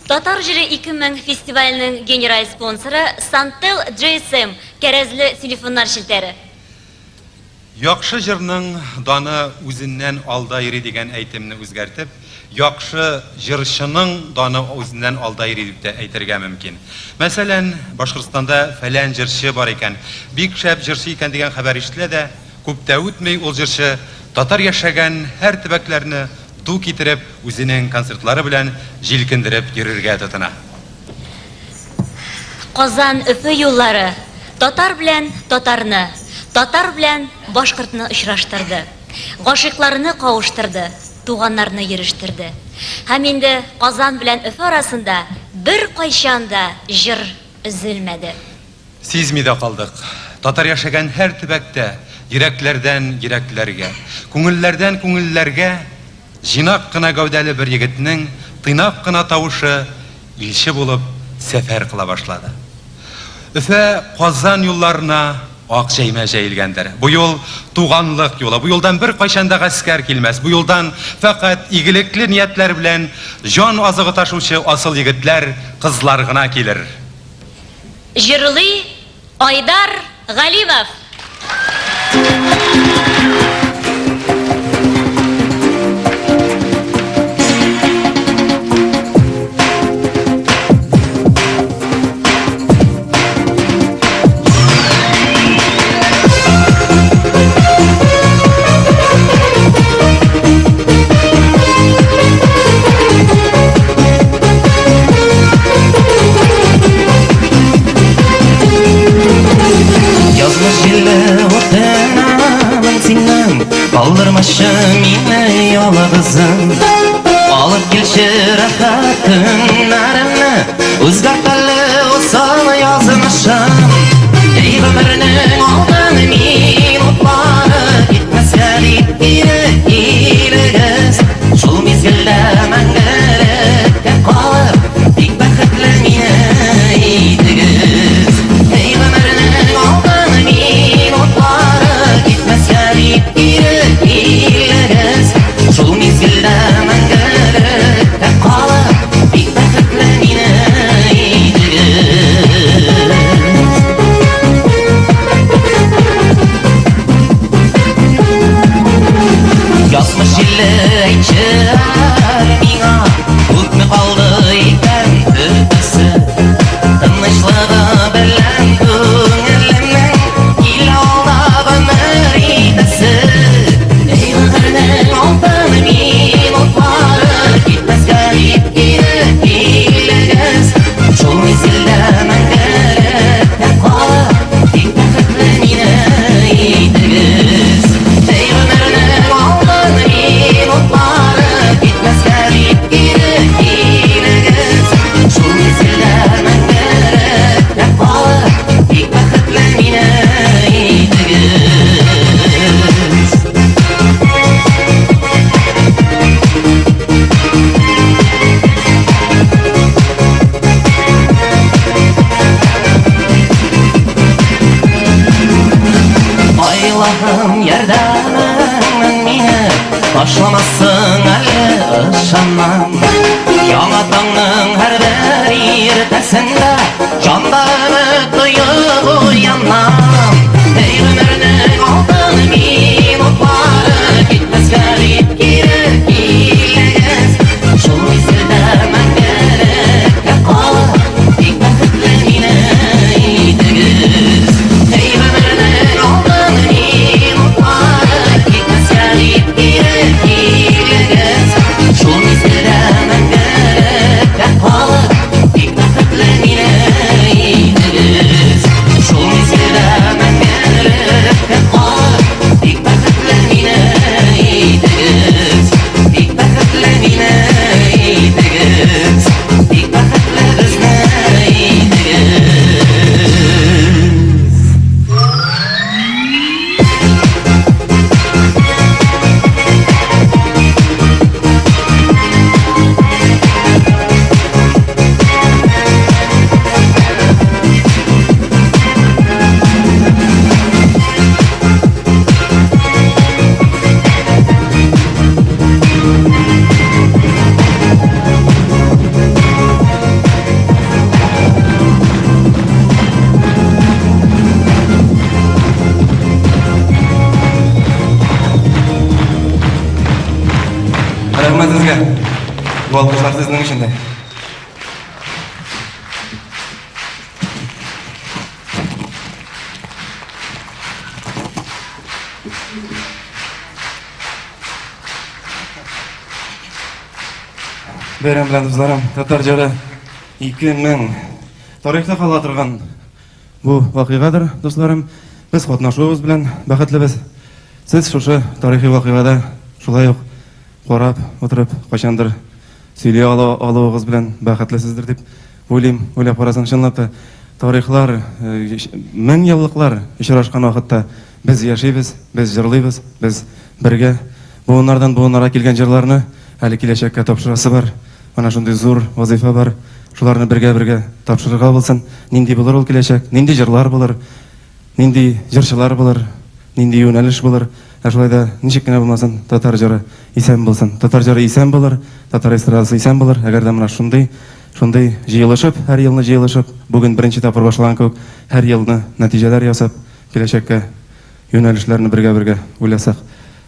Татар җыры 2000 фестиваленең генераль спонсоры Сантел GSM кәрәзле телефоннар челтәре. Яхшы җырның даны үзеннән алда йөри дигән әйтемне үзгәртеп, яхшы җырчының даны үзеннән алда йөри дип тә әйтергә мөмкин. Мәсәлән, Башкортстанда фәлән җырчы бар икән, бик шәп җырчы икән дигән хәбәр ишетелә дә, күп тә үтми, ул җырчы татар яшәгән һәр төбәкләрне ду китереп, үзенең концертлары белән җилкендереп йөрергә тотына. Казан-Өфе юллары татар белән татарны, татар белән башкортны очраштырды. Гашыйкларны кавыштырды, туганнарны йөрештерде. Һәм инде Казан белән Өфе арасында беркайчан да җыр өзелмәде. Сизми дә калдык. Татар яшәгән һәр төбәктә, йөрәкләрдән йөрәкләргә, күңелләрдән күңелләргә җыйнак кына гәүдәле бер егетнең тыйнак кына тавышы илче булып сәфәр кыла башлады. Өфә, Казан юлларына ак җәймә җәелгәндер. Бу юл, туганлык юлы. Бу юлдан беркайчан да гаскәр килмәс. Бу юлдан фәкать игелекле ниятләр белән җан азыгы ташучы асыл егетләр, кызлар гына килер. Җырлый Айдар Галимов. Язмыш җиле үтенәмен синнән, Калдырмачы мине ялгызым. Алып килче рәхәт көннәремне, Үзгәрт әле усал язмышым. Эй, гомернең алтын минутлары, Китмәскә дип кире килегез. Шул мизгелдә мәңгелеккә калып, Тик бәхетле мине итегез. Эй, гомернең алтын минутлары, Китмәскә дип кире килегез. Шул мизгелдә мәңгелеккә калып, Тик бәхетле мине итегез. Язмыш җиле әйтче әле миңа, Күпме калды икән көтәсе? Тынычлыгы белән күңелемнең Килә алда гомер итәсе. Эй, гомернең алтын минутлары, Китмәскә дип кире килегез. Шул мизгелдә мәңгелеккә калып, Тик бәхетле мине итегез. Эй, гомернең алтын минутлары, Китмәскә дип кире килегез. Шул мизгелдә мәңгелеккә калып, Тик бәхетле мине итегез. Айлаһым ярдәмеңнән мине ташламассың әле ышанам. Яңа таңның һәрбер иртәсендә Җанда өмет тоеп уянам. Эй, гомернең алтын минутлары, Китмәскә дип кире килегез. Шул мизгелдә мәңгелеккә калып, Бик бәхетле мине итегез. Эй, гомернең алтын минутлары, Китмәскә дип кире килегез. Шул мизгелдә мәңгелеккә калып, Бик бәхетле мине итегез. Шул мизгелдә мәңгелеккә калып, Бик бәхетле мине итегез. Бик бәхетле мине итегез. Бик бәхетле безне итегез. Рәхмәт сезгә. Бу алкышлар сезнең өчен дә. Бәйрәм белән, дусларым, татар җыры 2000 тарихта кала торган бу вакыйгадыр, дусларым. Без катнашуыбыз белән бәхетлебез. Сез шушы тарихи вакыйгада шулай ук карап утырып, кайчандыр сөйли ала алуыгыз белән бәхетлесездер дип уйлыйм. Уйлап карасаң, чынлап та тарихлар, мең еллыклар очрашкан вакытта без яшибез, без җырлыйбыз, без бергә буыннардан буыннарга килгән җырларны әле киләчәккә тапшырасы бар. Менә шундый зур вазыйфа бар. Шуларны бергә-бергә тапшырырга булсын. Нинди булыр ул киләчәк, нинди җырлар булыр, нинди җырчылар булыр, нинди юнәлеш булыр. Ә шулай да ничек кенә булмасын, татар җыры исән булсын. Татар җыры исән булыр, татар эстрадасы исән булыр. Әгәр дә менә шундый, шундый җыелышып, һәр елны җыелышып, бүген беренче тапкыр башлаган кебек, һәр елны нәтиҗәләр ясап, киләчәккә юнәлешләрне бергә-бергә уйласак.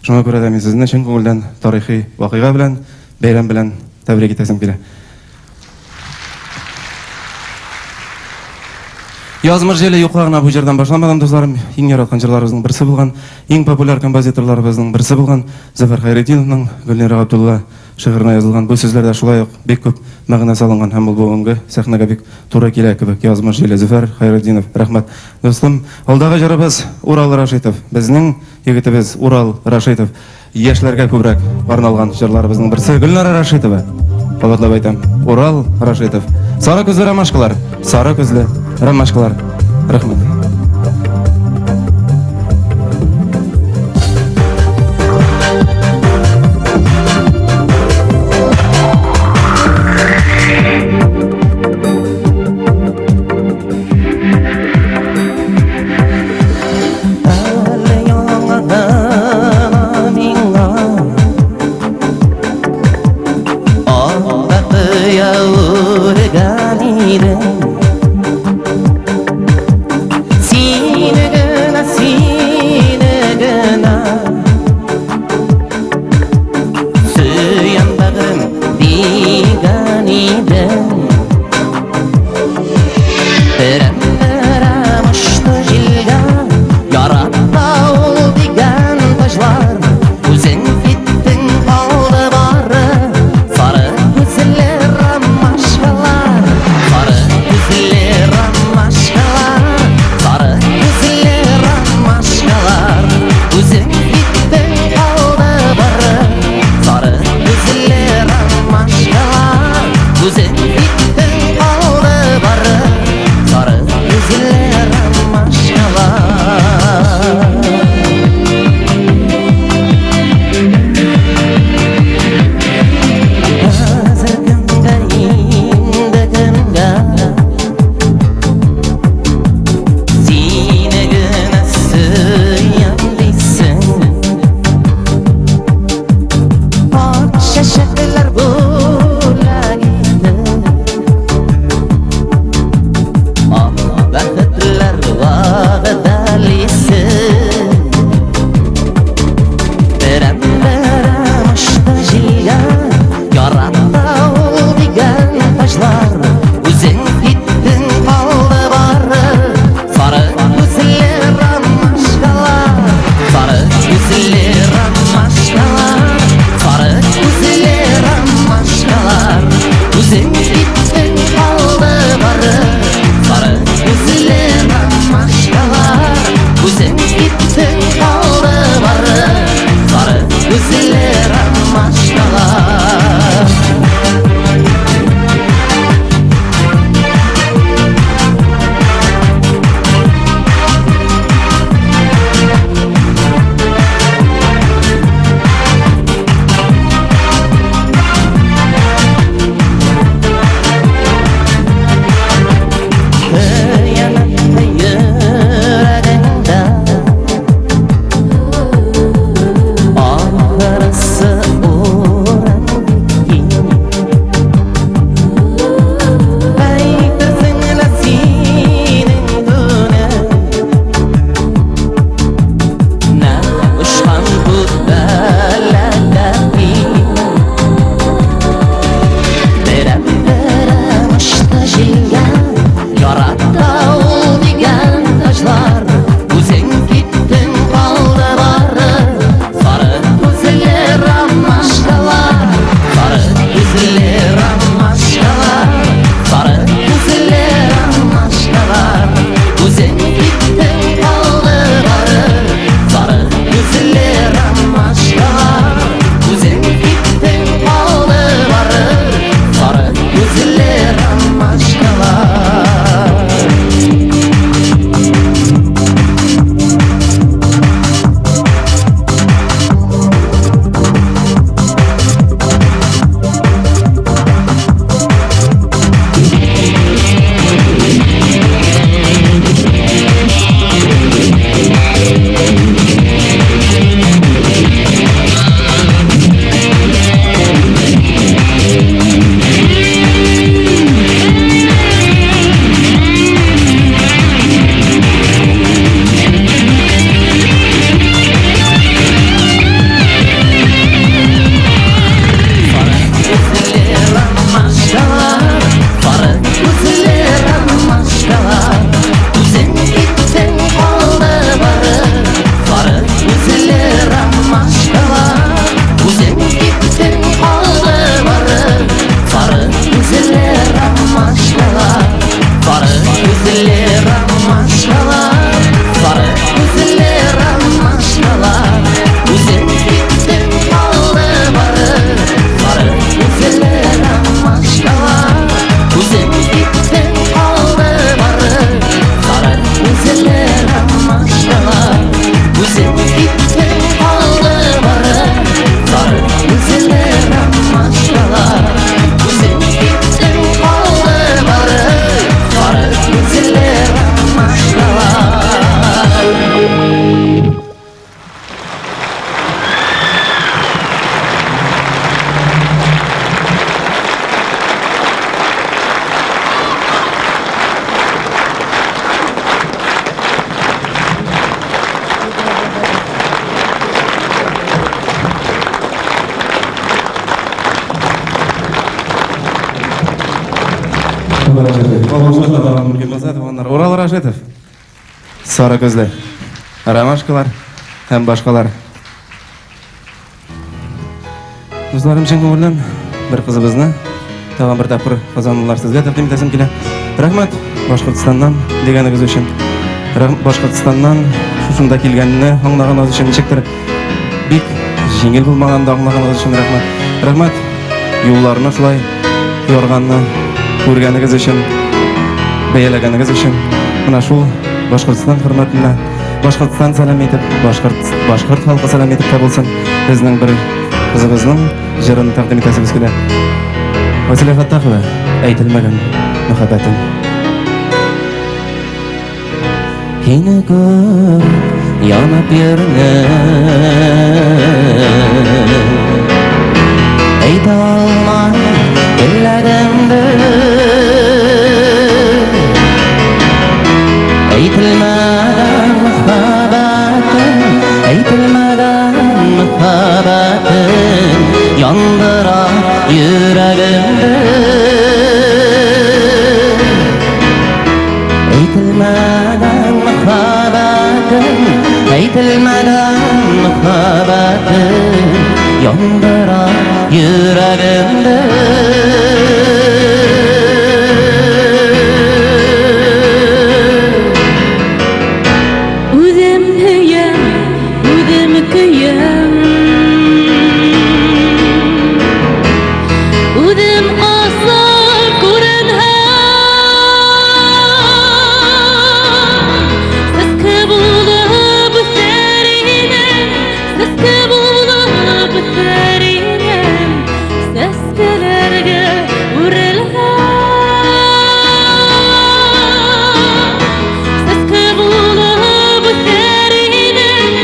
Шуңа күрә дә мин сезне чын күңелдән тарихи вакыйга белән, бәйрәм белән тәбрик итәсем килә. Язмыш җиле юкка гына бу җырдан башламадым, дусларым. Иң яраткан җырларыбызның берсе булган, иң популяр композиторларыбызның берсе булган Зөфәр Хәйретдиновның Гөлнира Габдулла шигыренә язылган бу сүзләрдә шулай ук бик күп мәгънә салынган һәм ул бүгенге сәхнәгә бик туры килә кебек. Язмыш җиле, Зөфәр Хәйретдинов. Рәхмәт, дустым. Алдагы җырыбыз Урал Рашитов. Безнең егетебез Урал Рашитов. Яшьләргә күбрәк арналган җырларыбызның берсе Гөлнара Рашитова. Кабатлап әйтәм, Урал Рашитов. Сары күзле ромашкалар, сары күзле ромашкалар. Рәхмәт. Әле яңа гына миңа Ак кыя үргән идең. Урал Рашитов. Сары күзле. Ромашкалар һәм башкалар. Дусларым, чын күңелдән бер кызыбызны тагын бер тапкыр казанлылар сезгә тәкъдим итәсем килә. Рәхмәт Башкортстаннан дигәнегез өчен. Башкортстаннан шушында килгәнне аңлаганыгыз өчен ничектер бик җиңел булмаганын да аңлаганыгыз өчен рәхмәт. Рәхмәт юлларны шулай ярганны күргәнегез өчен, бәяләгәнегез өчен. Менә шул Башкортстан хөрмәтенә Башкортстан сәлам итеп, башкорт, башкорт халкы сәлам итеп тә булсын, безнең бер кызыбызның җырын тәкъдим итәсебез килә. Василия Фаттахова, әйтелмәгән мәхәббәтем. Һине күреп янып йөрдем. Әйтә алмай теләгемде. Әйтелмәгән мәхәббәтем, әйтелмәгән мәхәббәтем яндыра йөрәгемде. Әйтелмәгән мәхәббәтем, әйтелмәгән мәхәббәтем яндыра йөрәгемде. Үзем һөям, үзем көям. Үзем асар күренһәм. Сәскә булып үсәр инем, сәскә булып үсәр инем, сәскәләргә үрелһәм. Сәскә булып үсәр инем,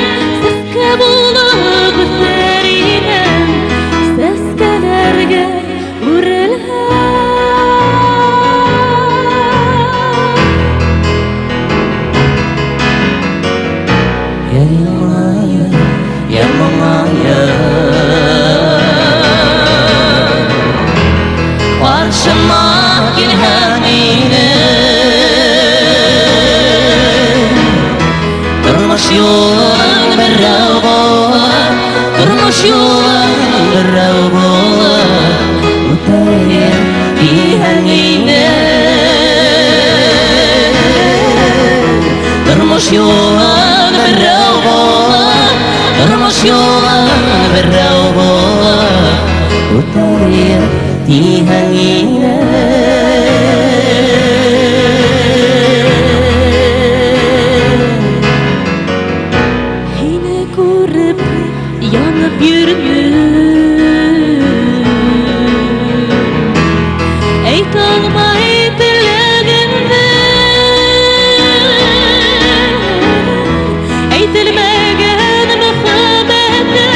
сәскә булып үсәр инем, сәскәләргә үрелһәм. Я елмаеп, я моңаеп, Каршыма килгән идең. Тормыш юлың берәү булып, тормыш юлың берәү булып, үтәем дигән идең. Тормыш юлың берәү булып, тормыш юлың берәү булып, үтәем дигән идең. Һине күреп янып йөрдем. Әйтә алмай теләгемне. Әйтелмәгән мәхәббәтем,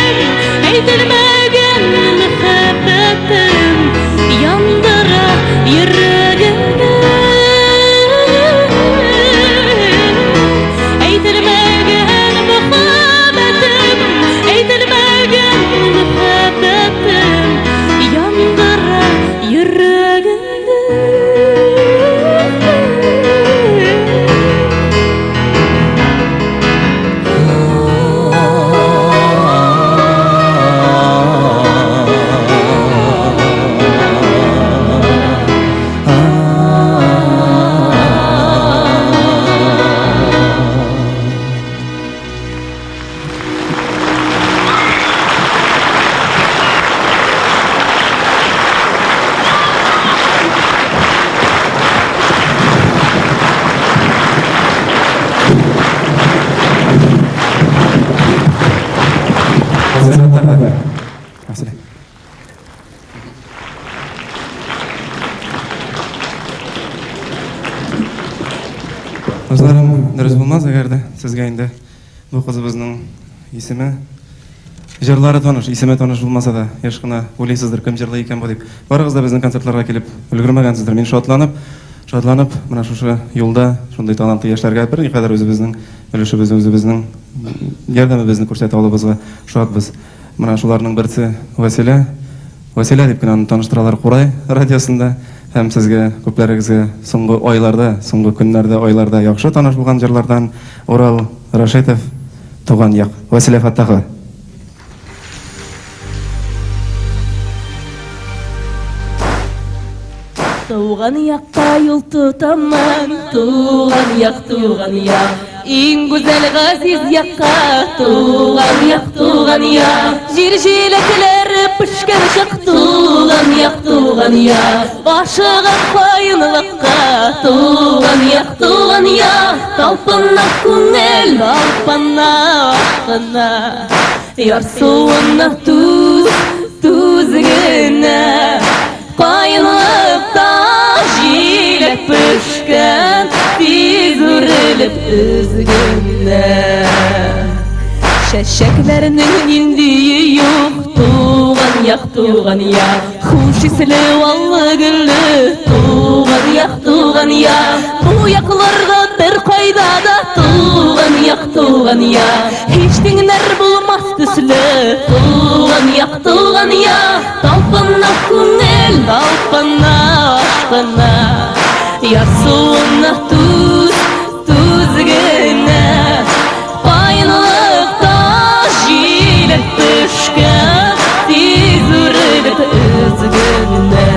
әйтелмәгән мәхәббәтем яндыра йөрәгемне. Әйтелмәгән мәхәббәтем, әйтелмәгән мәхәббәтем яндыра йөрәгемне. Василия. Дусларым, дөрес булмас, әгәр дә сезгә инде бу кызыбызның исеме, җырлары таныш, исеме таныш булмаса да, еш кына уйлыйсыздыр, кем җырлый икән бу дип. Барыгыз да безнең концертларга килеп өлгермәгәнсездер. Мин шатланып, шатланып, менә шушы юлда шундый талантлы яшьләргә берникадәр үзебезнең өлешебезне, үзебезнең ярдәмебезне күрсәтә алуыбызга шатбыз. Менә шуларның берсе Вәсилә. Вәсилә дип кенә аны таныштыралар Курай радиосында. Һәм сезгә, күпләрегезгә соңгы айларда, соңгы көннәрдә, айларда яхшы таныш булган җырлардан Урал Рашитов Туган як. Вәсилә Фәттахова. Туган якка юл тотамын, туган як, туган як. Иң гүзәл газиз якка, туган як, туган як. Җир җиләкләре пешкән чак, туган як, туган як. Ашыгып каенлыкка, туган як, туган як. Талпына күңел, талпына, ашкына. Ярсуына түз, түз генә. Каенлыкта җиләк пешкән, тиз үрелеп өзгенә. Чәчәкләрнең ниндие юк, туган як, туган як. Хуш исле аллы гөлле, туган як, туган як. Бу якларда бер кайда да туган як, туган як. Һич тиңнәр булмас төсле, туган як, туган як. Талпына күңел, талпына, ашкына. Ярсуына түз, түз генә. Каенлыкта җиләк пешкән, тиз үрелеп өзгенә.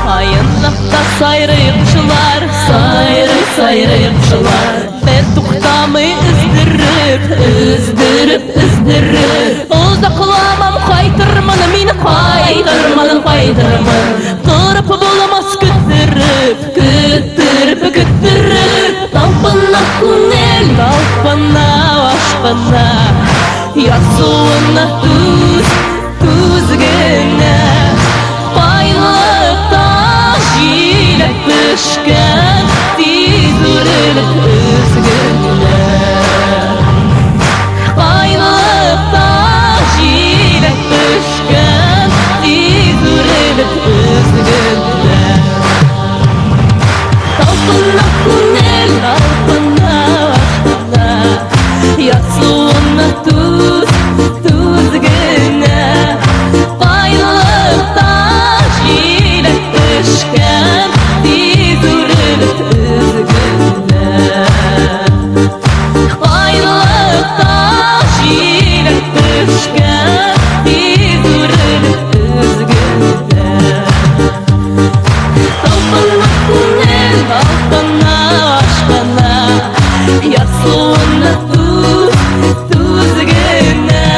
Каенлыкта сайрый кошлар, сайрый, сайрый кошлар. Бер туктамый өздереп, өздереп, өздереп. Озакламам кайтырмын мин, кайтырмын, кайтырмын. Торып булмас көттереп, көттереп, көттереп. Талпына күңел, талпына, ашкына. Ярсуына түз, түз генә. Каенлыкта җиләк пешкән, тиз үрелеп өзгенә. Каенлыкта җиләк пешкән, тиз үрелеп өзгенә. Талпына күңел, талпына, ашкына. Ярсуына түз, түз генә. Каенлыкта җиләк пешкән, тиз үрелеп өзгенә. Каенлыкта җиләк пешкән, тиз үрелеп өзгенә. Талпына күңел, талпына, ашкына. Ярсуына түз, түз генә.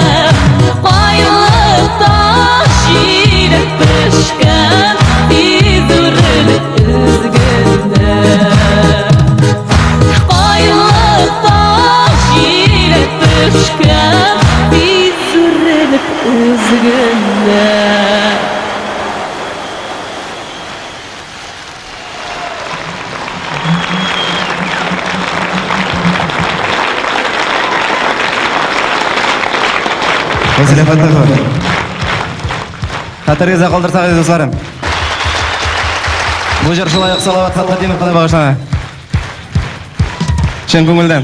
Каенлыкта җиләк пешкән, тиз үрелеп өзгенә. Каенлыкта җиләк пешкән, тиз үрелеп өзгенә. Вәсилә Фәттахова. Хәтерегездә калдырсагыз, дусларым. Бу җыр шулай ук Салават Фәтхетдиновка да багышлана. Чын күңелдән.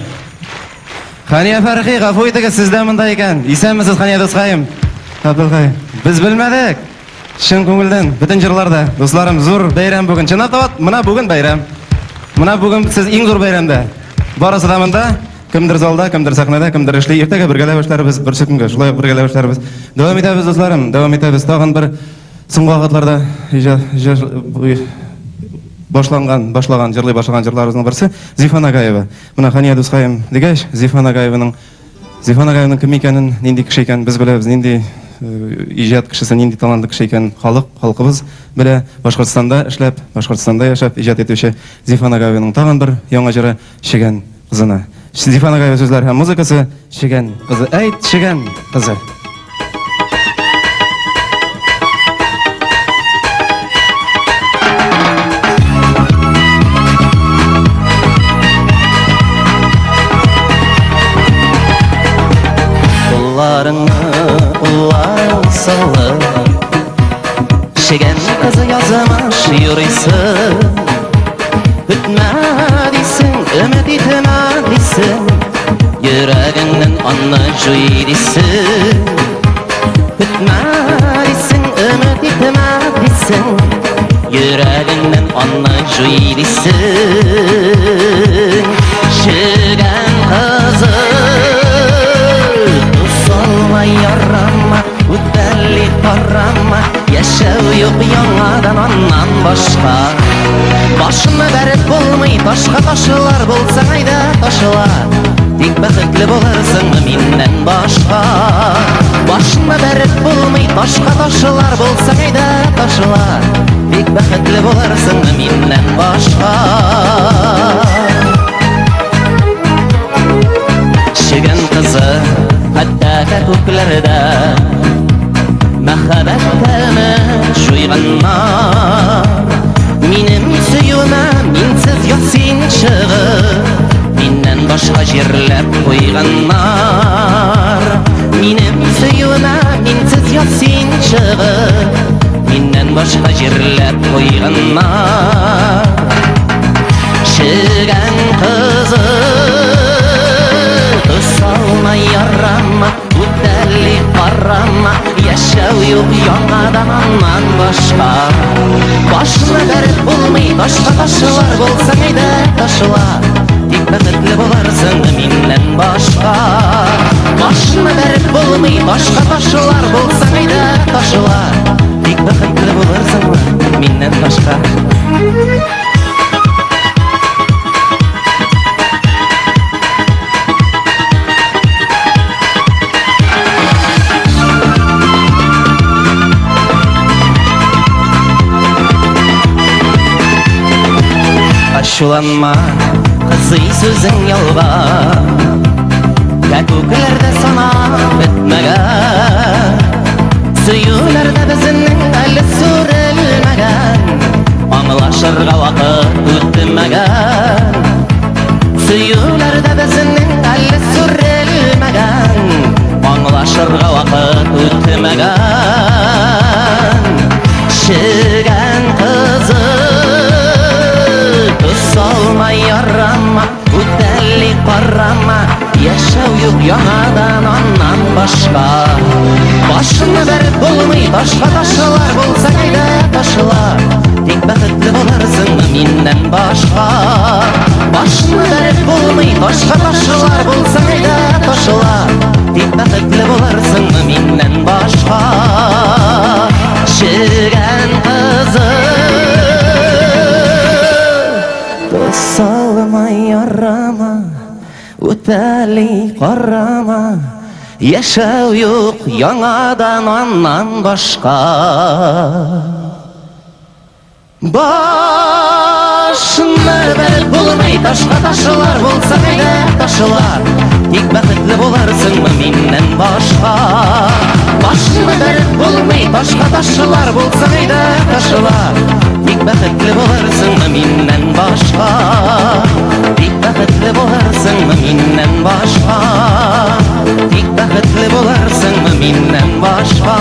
Хания Фәрхи, гафу итегез, сез дә монда икән. Исәнмесез, Хания дускаем. Габделхай. Без белмәдек. Чын күңелдән, бөтен җырларда. Дусларым, зур бәйрәм бүген. Чынлап та, менә бүген бәйрәм. Менә бүген сез иң зур бәйрәмдә. Барысы да монда. Кемдер залда, кемдер сәхнәдә, кемдер эшли. Иртәгә бергәләп эшләрбез, берсе көнгә шулай ук бергәләп эшләрбез. Дәвам итәбез, дусларым, дәвам итәбез. Тагын бер соңгы вакытларда башланган, башлаган, җырлый башлаган җырларыбызның берсе Зифа Нагаева. Менә Хания дускаем дигәч, Зифа Нагаеваның Зифа Нагаеваның кем икәнен, нинди кеше икәнен без беләбез, нинди иҗат кешесе, нинди талантлы кеше икәнен халык, халкыбыз белә. Башкортстанда эшләп, Башкортстанда яшәп иҗат итүче Зифа Нагаеваның тагын бер яңа җыры Чегән кызына. Зифа Нагаева сүзләре һәм музыкасы Чегән кызы. Әйт, Чегән кызы. Кулларыңны, кулларың салып, Чегән кызы язмыш юрыйсың. Көтмә дисең, өмет итмә дисең, Йөрәгеңнән аны җуй дисең. Көтмә дисең, өмет итмә дисең, Йөрәгеңнән аны җуй дисең. Чегән кызы, тусалма, ярама, үтәли карама, яшәү юк яңадан аннан башка. Башны бәреп булмый, ташка ташлар булсаң әйдә ташла. Тик бәхетле булырсыңмы миннән башка? Башны бәреп булмый, ташка ташлар булсаң әйдә ташла. Тик бәхетле булырсыңмы миннән башка? Чегән кызы, хәтта күкләрдә мәхәббәт тәме җуйганнар. Минем сөюемә минсез ясин чыгып, миннән башка җирләп куйганнар. Минем сөюемә минсез ясин чыгып, миннән башка җирләп куйганнар. Чегән кызы, тосалма, ярама, үтәли карама, яшәү юк яңадан аннан башка. Башны бәреп булмый, ташка ташлар булсаң әйдә ташла. Тик бәхетле булырсың миннән башка. Башны бәреп булмый, ташка ташлар булсаң әйдә ташла. Тик бәхетле булырсыңмы миннән башка? Ачуланма, кызый, сүзең ялган. Кәкүкләр дә санап бетмәгән. Сөюләр дә безнең әле сүрелмәгән. Аңлашырга вакыт үтмәгән. Сөюләр дә безнең әле сүрелмәгән. Аңлашырга вакыт үтмәгән. Чегән кызы, тосалма, ярама, үтәли карама, яшәү юк яңадан аннан башка. Башны бәреп булмый, ташка ташлар булсаң әйдә ташла. Тик бәхетле булырсыңмы миннән башка? Башны бәреп булмый, ташка ташлар булсаң әйдә ташла. Тик бәхетле булырсыңмы миннән башка? Чегән кызы, тосалма, ярама, үтәли карама, яшәү юк яңадан аннан башка. Башны бәреп булмый, ташка ташлар булсаң әйдә ташла. Тик бәхетле булырсыңмы миннән башка? Башны бәреп булмый, ташка ташлар булсаң әйдә ташла. Тик бәхетле булырсыңмы миннән башка? Тик бәхетле булырсыңмы миннән башка? Тик бәхетле булырсыңмы миннән башка?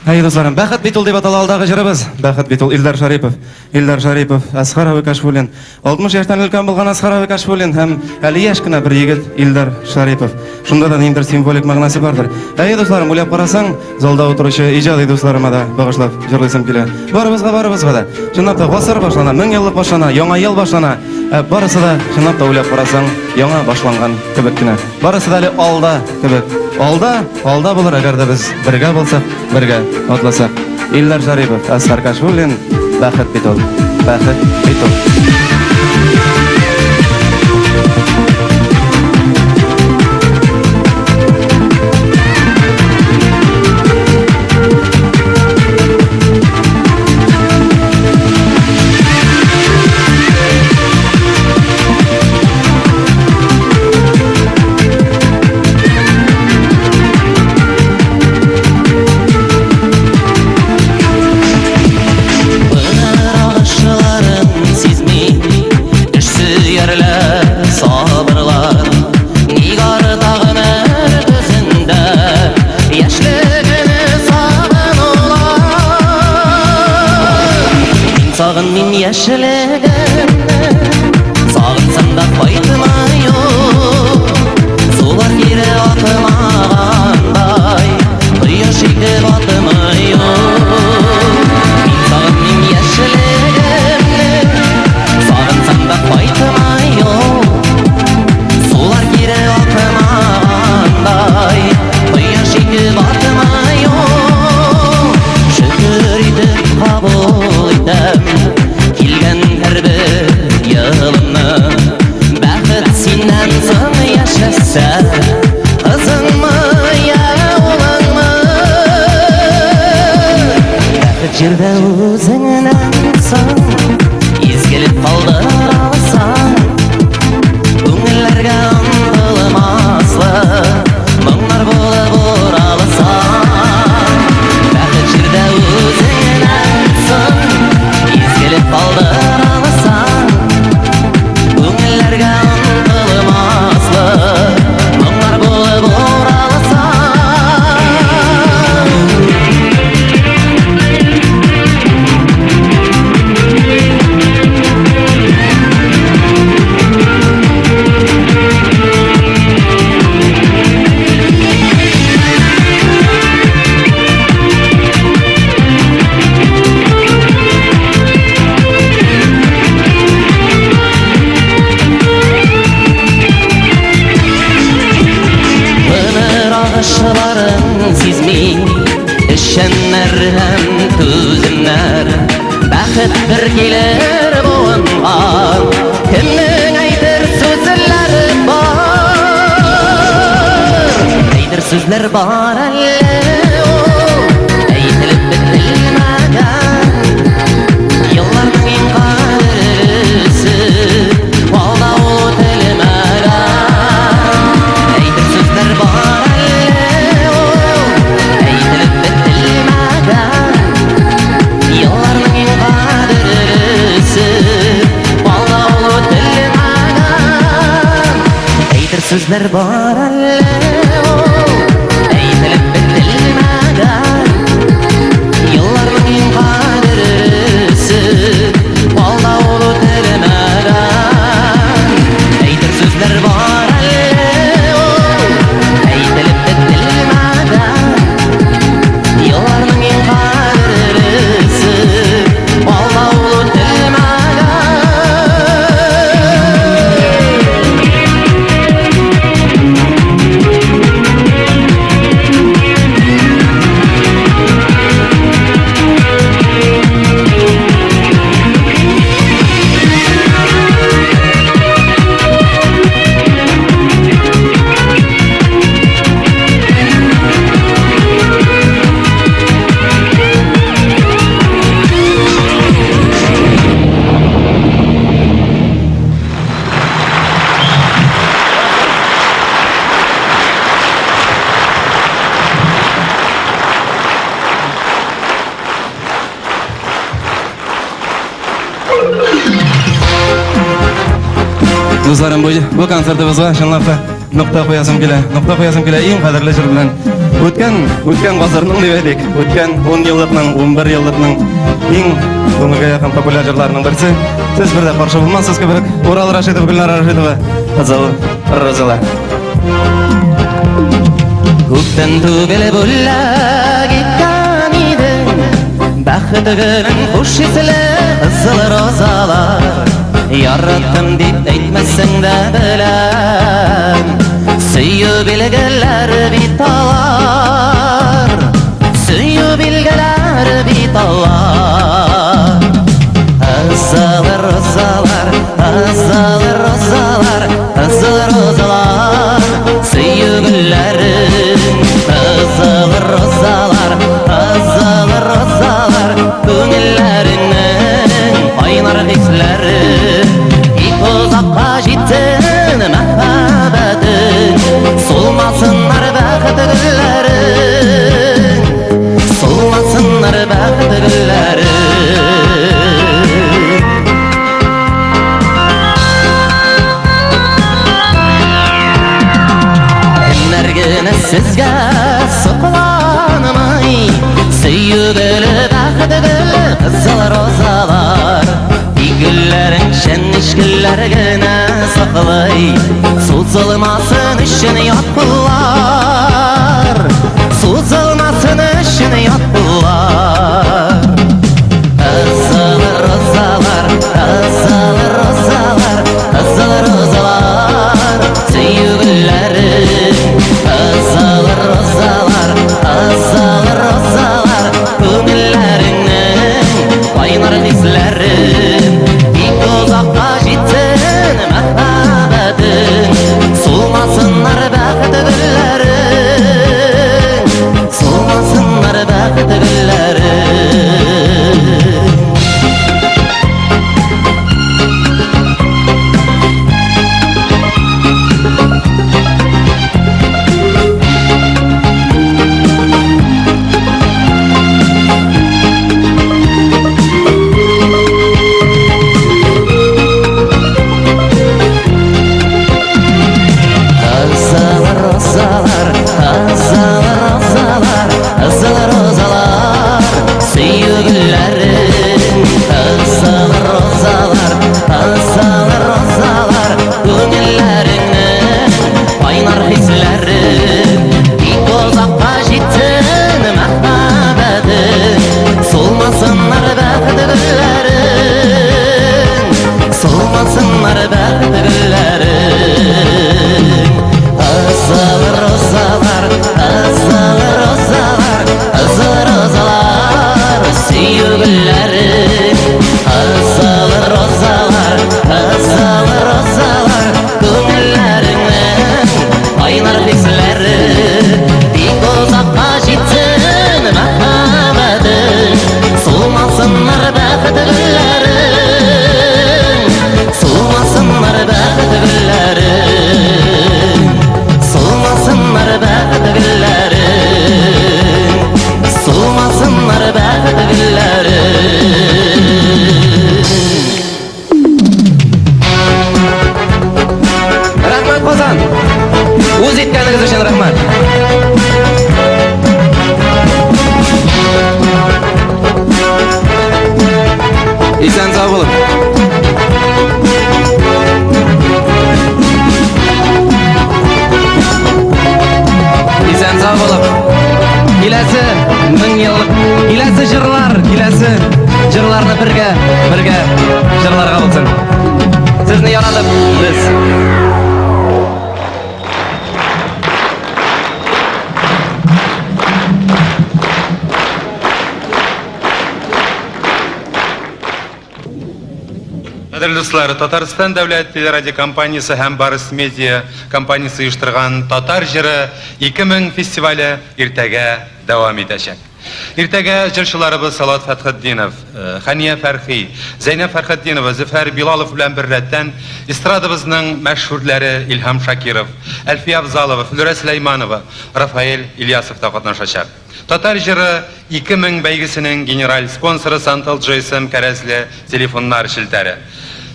Әй, дусларым, бәхет бит ул дип атала алдагы җырыбыз. Бәхет бит ул Илдар Шарипов. Илдар Шарипов, Әсхар абый Кашфуллин. 60 яшьтән өлкән булган Әсхар абый Кашфуллин һәм әле яшь кенә бер егет Илдар Шарипов. Шунда да ниндидер символик мәгънәсе бардыр. Әй, дусларым, уйлап карасаң, залда утыручы иҗади дусларыма да багышлап җырлыйсым килә. Барыбызга, барыбызга да. Чынлап та гасыр башлана, мең еллык башлана, яңа ел башлана. Ә барысы да, чынлап та уйлап карасаң, яңа башланган кебек кенә. Барысы да әле алда кебек. Алда, алда булыр, әгәр дә без бергә булсак, бергә атласак. Илдар Шарипов, Әсхар Кашфуллин, бәхет бит ул, бәхет бит ул. Яшьлегемне, сагынсам да кайтмый ул. Сулар кире акмагандай, кояш ике батмый ул. Мин сагынмыйм яшьлегемне, сагынсам да кайтмый ул. Сулар кире акмагандай, кояш ике батмый ул. Шөкер итеп кабул итәм килгән һәрбер елымны. Бәхет синнән соң яшәсә, кызыңмы я улыңмы? Бәхет җирдә үзеңнән соң изгелек калдыра алсаң, күңелләргә онытылмаслык моңнар булып уралсаң. Бәхет җирдә үзеңнән соң изгелек калдыра алсаң, күңелләргә онытылмаслык моңнар булып уралсаң. Гомер агышларын сизми эшчәннәр һәм түземнәр. Бәхет бер килер буынга, кемнең әйтер сүзләре бар? Әйтер сүзләр бар әле ул, әйтелеп бетелмәгән. Елларның иң кадерлесе, алда ул үтелмәгән. Әйтер сүзләр бар әле ул, әйтелеп бетелмәгән. Елларның иң кадерлесе, алда ул үтелмәгән. Әйтер сүзләр бар әле ул, әйтелеп бетелмәгән. Елларның иң кадерлесе, алда ул үтелмәгән. Әйтер сүзләр бар әле ул, әйтелеп бетелмәгән. Елларның иң кадерлесе, алда ул үтелмәгән. Дусларым, бу концертыбызга чынлап та нокта куясым килә. Нокта куясым килә иң кадерле җыр белән. Үткән, үткән гасырның дип әйтик, үткән 10 еллыкның, 11 еллыкның иң күңелгә якын популяр җырларының берсе. Сез бер дә каршы булмассыз кебек. Урал Рашидов, Гөлнара Рашидова, Кызыл розалар. Күптән түгел бүләк иткән идең бәхет гөлен, хуш исле кызыл розалар. Яраттым дип әйтмәсәң дә беләм, сөю билгеләре бит алар, сөю билгеләре бит алар. Кызыл розалар, кызыл розалар, кызыл розалар, сөю гөлләре. Кызыл розалар, кызыл розалар, күңелләреңнең кайнар хисләре. Тик озакка җитсен мәхәббәтең, сулмасыннар бәхет гөлләрең, сулмасыннар бәхет гөлләрең. Кемнәр генә сезгә сокланмый, сөю гөле, бәхет гөле, кызыл розалар. Күңелләрең чәнечкеләр генә саклый Сузылмасын өчен ят куллар Сузылмасын өчен ят куллар Кызыл розалар, кызыл розалар, кызыл розалар Сөю гөлләре Кызыл розалар, кызыл розалар Күңелләреңнең кайнар хисләре Бик озакка җитсен мәхәббәтең Сулмасыннар бәхет гөлләрең Сулмасыннар бәхет гөлләрең. Кызыл розалар, кызыл розалар, кызыл розалар, сөю гөлләре. Кызыл розалар, кызыл розалар, күңелләреңнең кайнар хисләре. Бик озакка җитсен мәхәббәтең, сулмасыннар бәхет гөлләрең, сулмасыннар бәхет гөлләрең. Кызыл розалар, кызыл розалар, кызыл розалар, сөю гөлләре. Кызыл розалар, кызыл розалар, күңелләреңнең кайнар хисләре. Бик озакка җитсен мәхәббәтең, сулмасыннар бәхет гөлләрең, сулмасыннар бәхет гөлләрең, сулмасыннар бәхет гөлләрең, сулмасыннар бәхет гөлләрең. Рәхмәт, Казан! Үз иткәнегез өчен рәхмәт! Исән сау булып. Исән сау булып. Киләсе мең еллык, киләсе җырлар, киләсе җырларны бергә, бергә җырларга булсын. Сезне яратып, без. Кадерле дуслар, Татарстан дәүләт телерадиокомпаниясе һәм Барс Медиа компаниясе оештырган Татар җыры 2000 фестивале иртәгә дәвам итәчәк. Иртәгә җырчыларыбыз Салат Фәтхетдинов, э, Хәния Фәрхи, Зәйнәб Фәрхетдинова, Зөфәр Билалов белән беррәттән эстрадабызның мәшһүрләре Илһам Шакиров, Әлфия Авзалова, Флүрә Сөләйманова, Рафаэль Ильясов та катнашачак. Татар җыры 2000 бәйгесенең генераль спонсоры Сантал GSM кәрәзле телефоннар челтәре.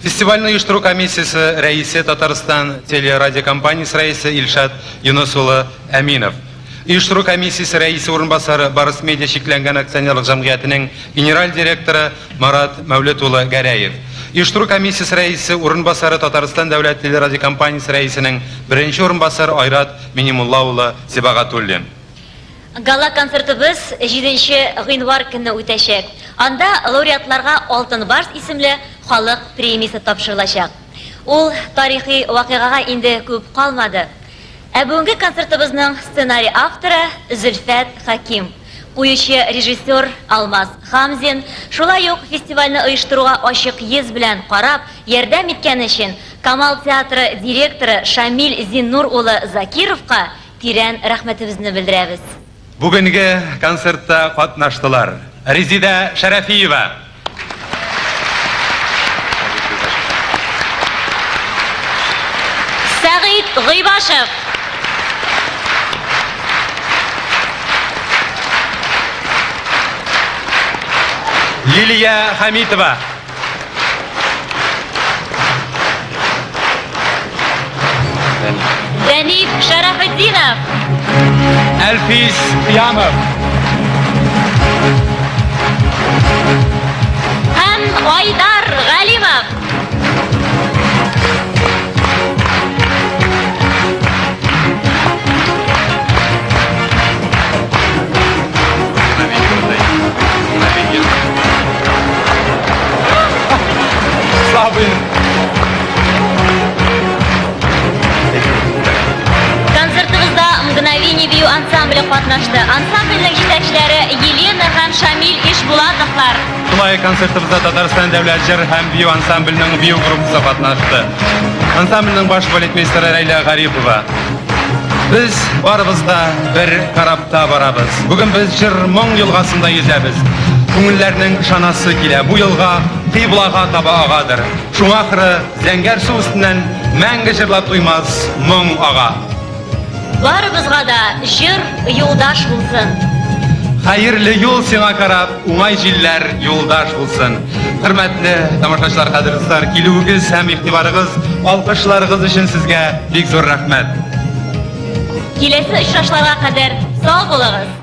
Фестивальне оештыру комиссиясе рәисе Татарстан телерадиокомпаниясе рәисе Илшат Юныс улы Әминов. Оештыру комиссиясе рәисе урынбасары Барыс Медиа чикләнгән акционерлык җәмгыятенең генераль директоры Марат Мәүлет улы Гәрәев. Оештыру комиссиясе рәисе урынбасары Татарстан дәүләт телерадиокомпаниясе рәисенең беренче урынбасары Айрат Минимулла улы Сибагатуллин. Гала-концертыбыз җиденче гыйнвар көнне үтәчәк. Анда лауреатларга Алтын барс исемле халык премиясе тапшырылачак. Ул тарихи вакыйгага инде күп калмады. Ә бүгенге концертыбызның сценарий авторы Зөлфәт Хәким, куючы режиссер Алмаз Хамзин, шулай ук фестивальне оештыруга ачык йөз белән карап, ярдәм иткән өчен Камал театры директоры Шамил Зиннур улы Закировка тирән рәхмәтебезне белдерәбез. Бүгенге концертта катнаштылар, Резидә Шәрәфиева. Сәгыйть Гыйбашев. Лилия Хәмитова. Дәниф Шарафетдинов. Әлфис Кыямов. Һәм Айдар Галимов. бию ансамбле катнашты. Ансамбльнең җитәкчеләре Елена һәм Шамил Ишбулатовлар. Шулай концертыбызда Татарстан дәүләт җыр һәм бию ансамбленең бию группасы катнашты. Ансамбльнең баш балетмейстеры Рәйлә Гарипова. Без барыбыз да бер корабта барабыз. Бүген без җыр моң елгасында йөзәбез. Күңелләрнең ышанасы килә. Бу елга кыйблага таба агадыр. Шуңа ахры зәңгәр су өстеннән мәңге җырлап туймас моң ага. Барыбызга да җыр юлдаш булсын. Хәерле юл сиңа карап, уңай җилләр юлдаш булсын. Хөрмәтле тамашачылар, кадерле дуслар, килүегез һәм игътибарыгыз, алкышларыгыз өчен сезгә бик зур рәхмәт. Киләсе очрашларга кадәр сау булыгыз.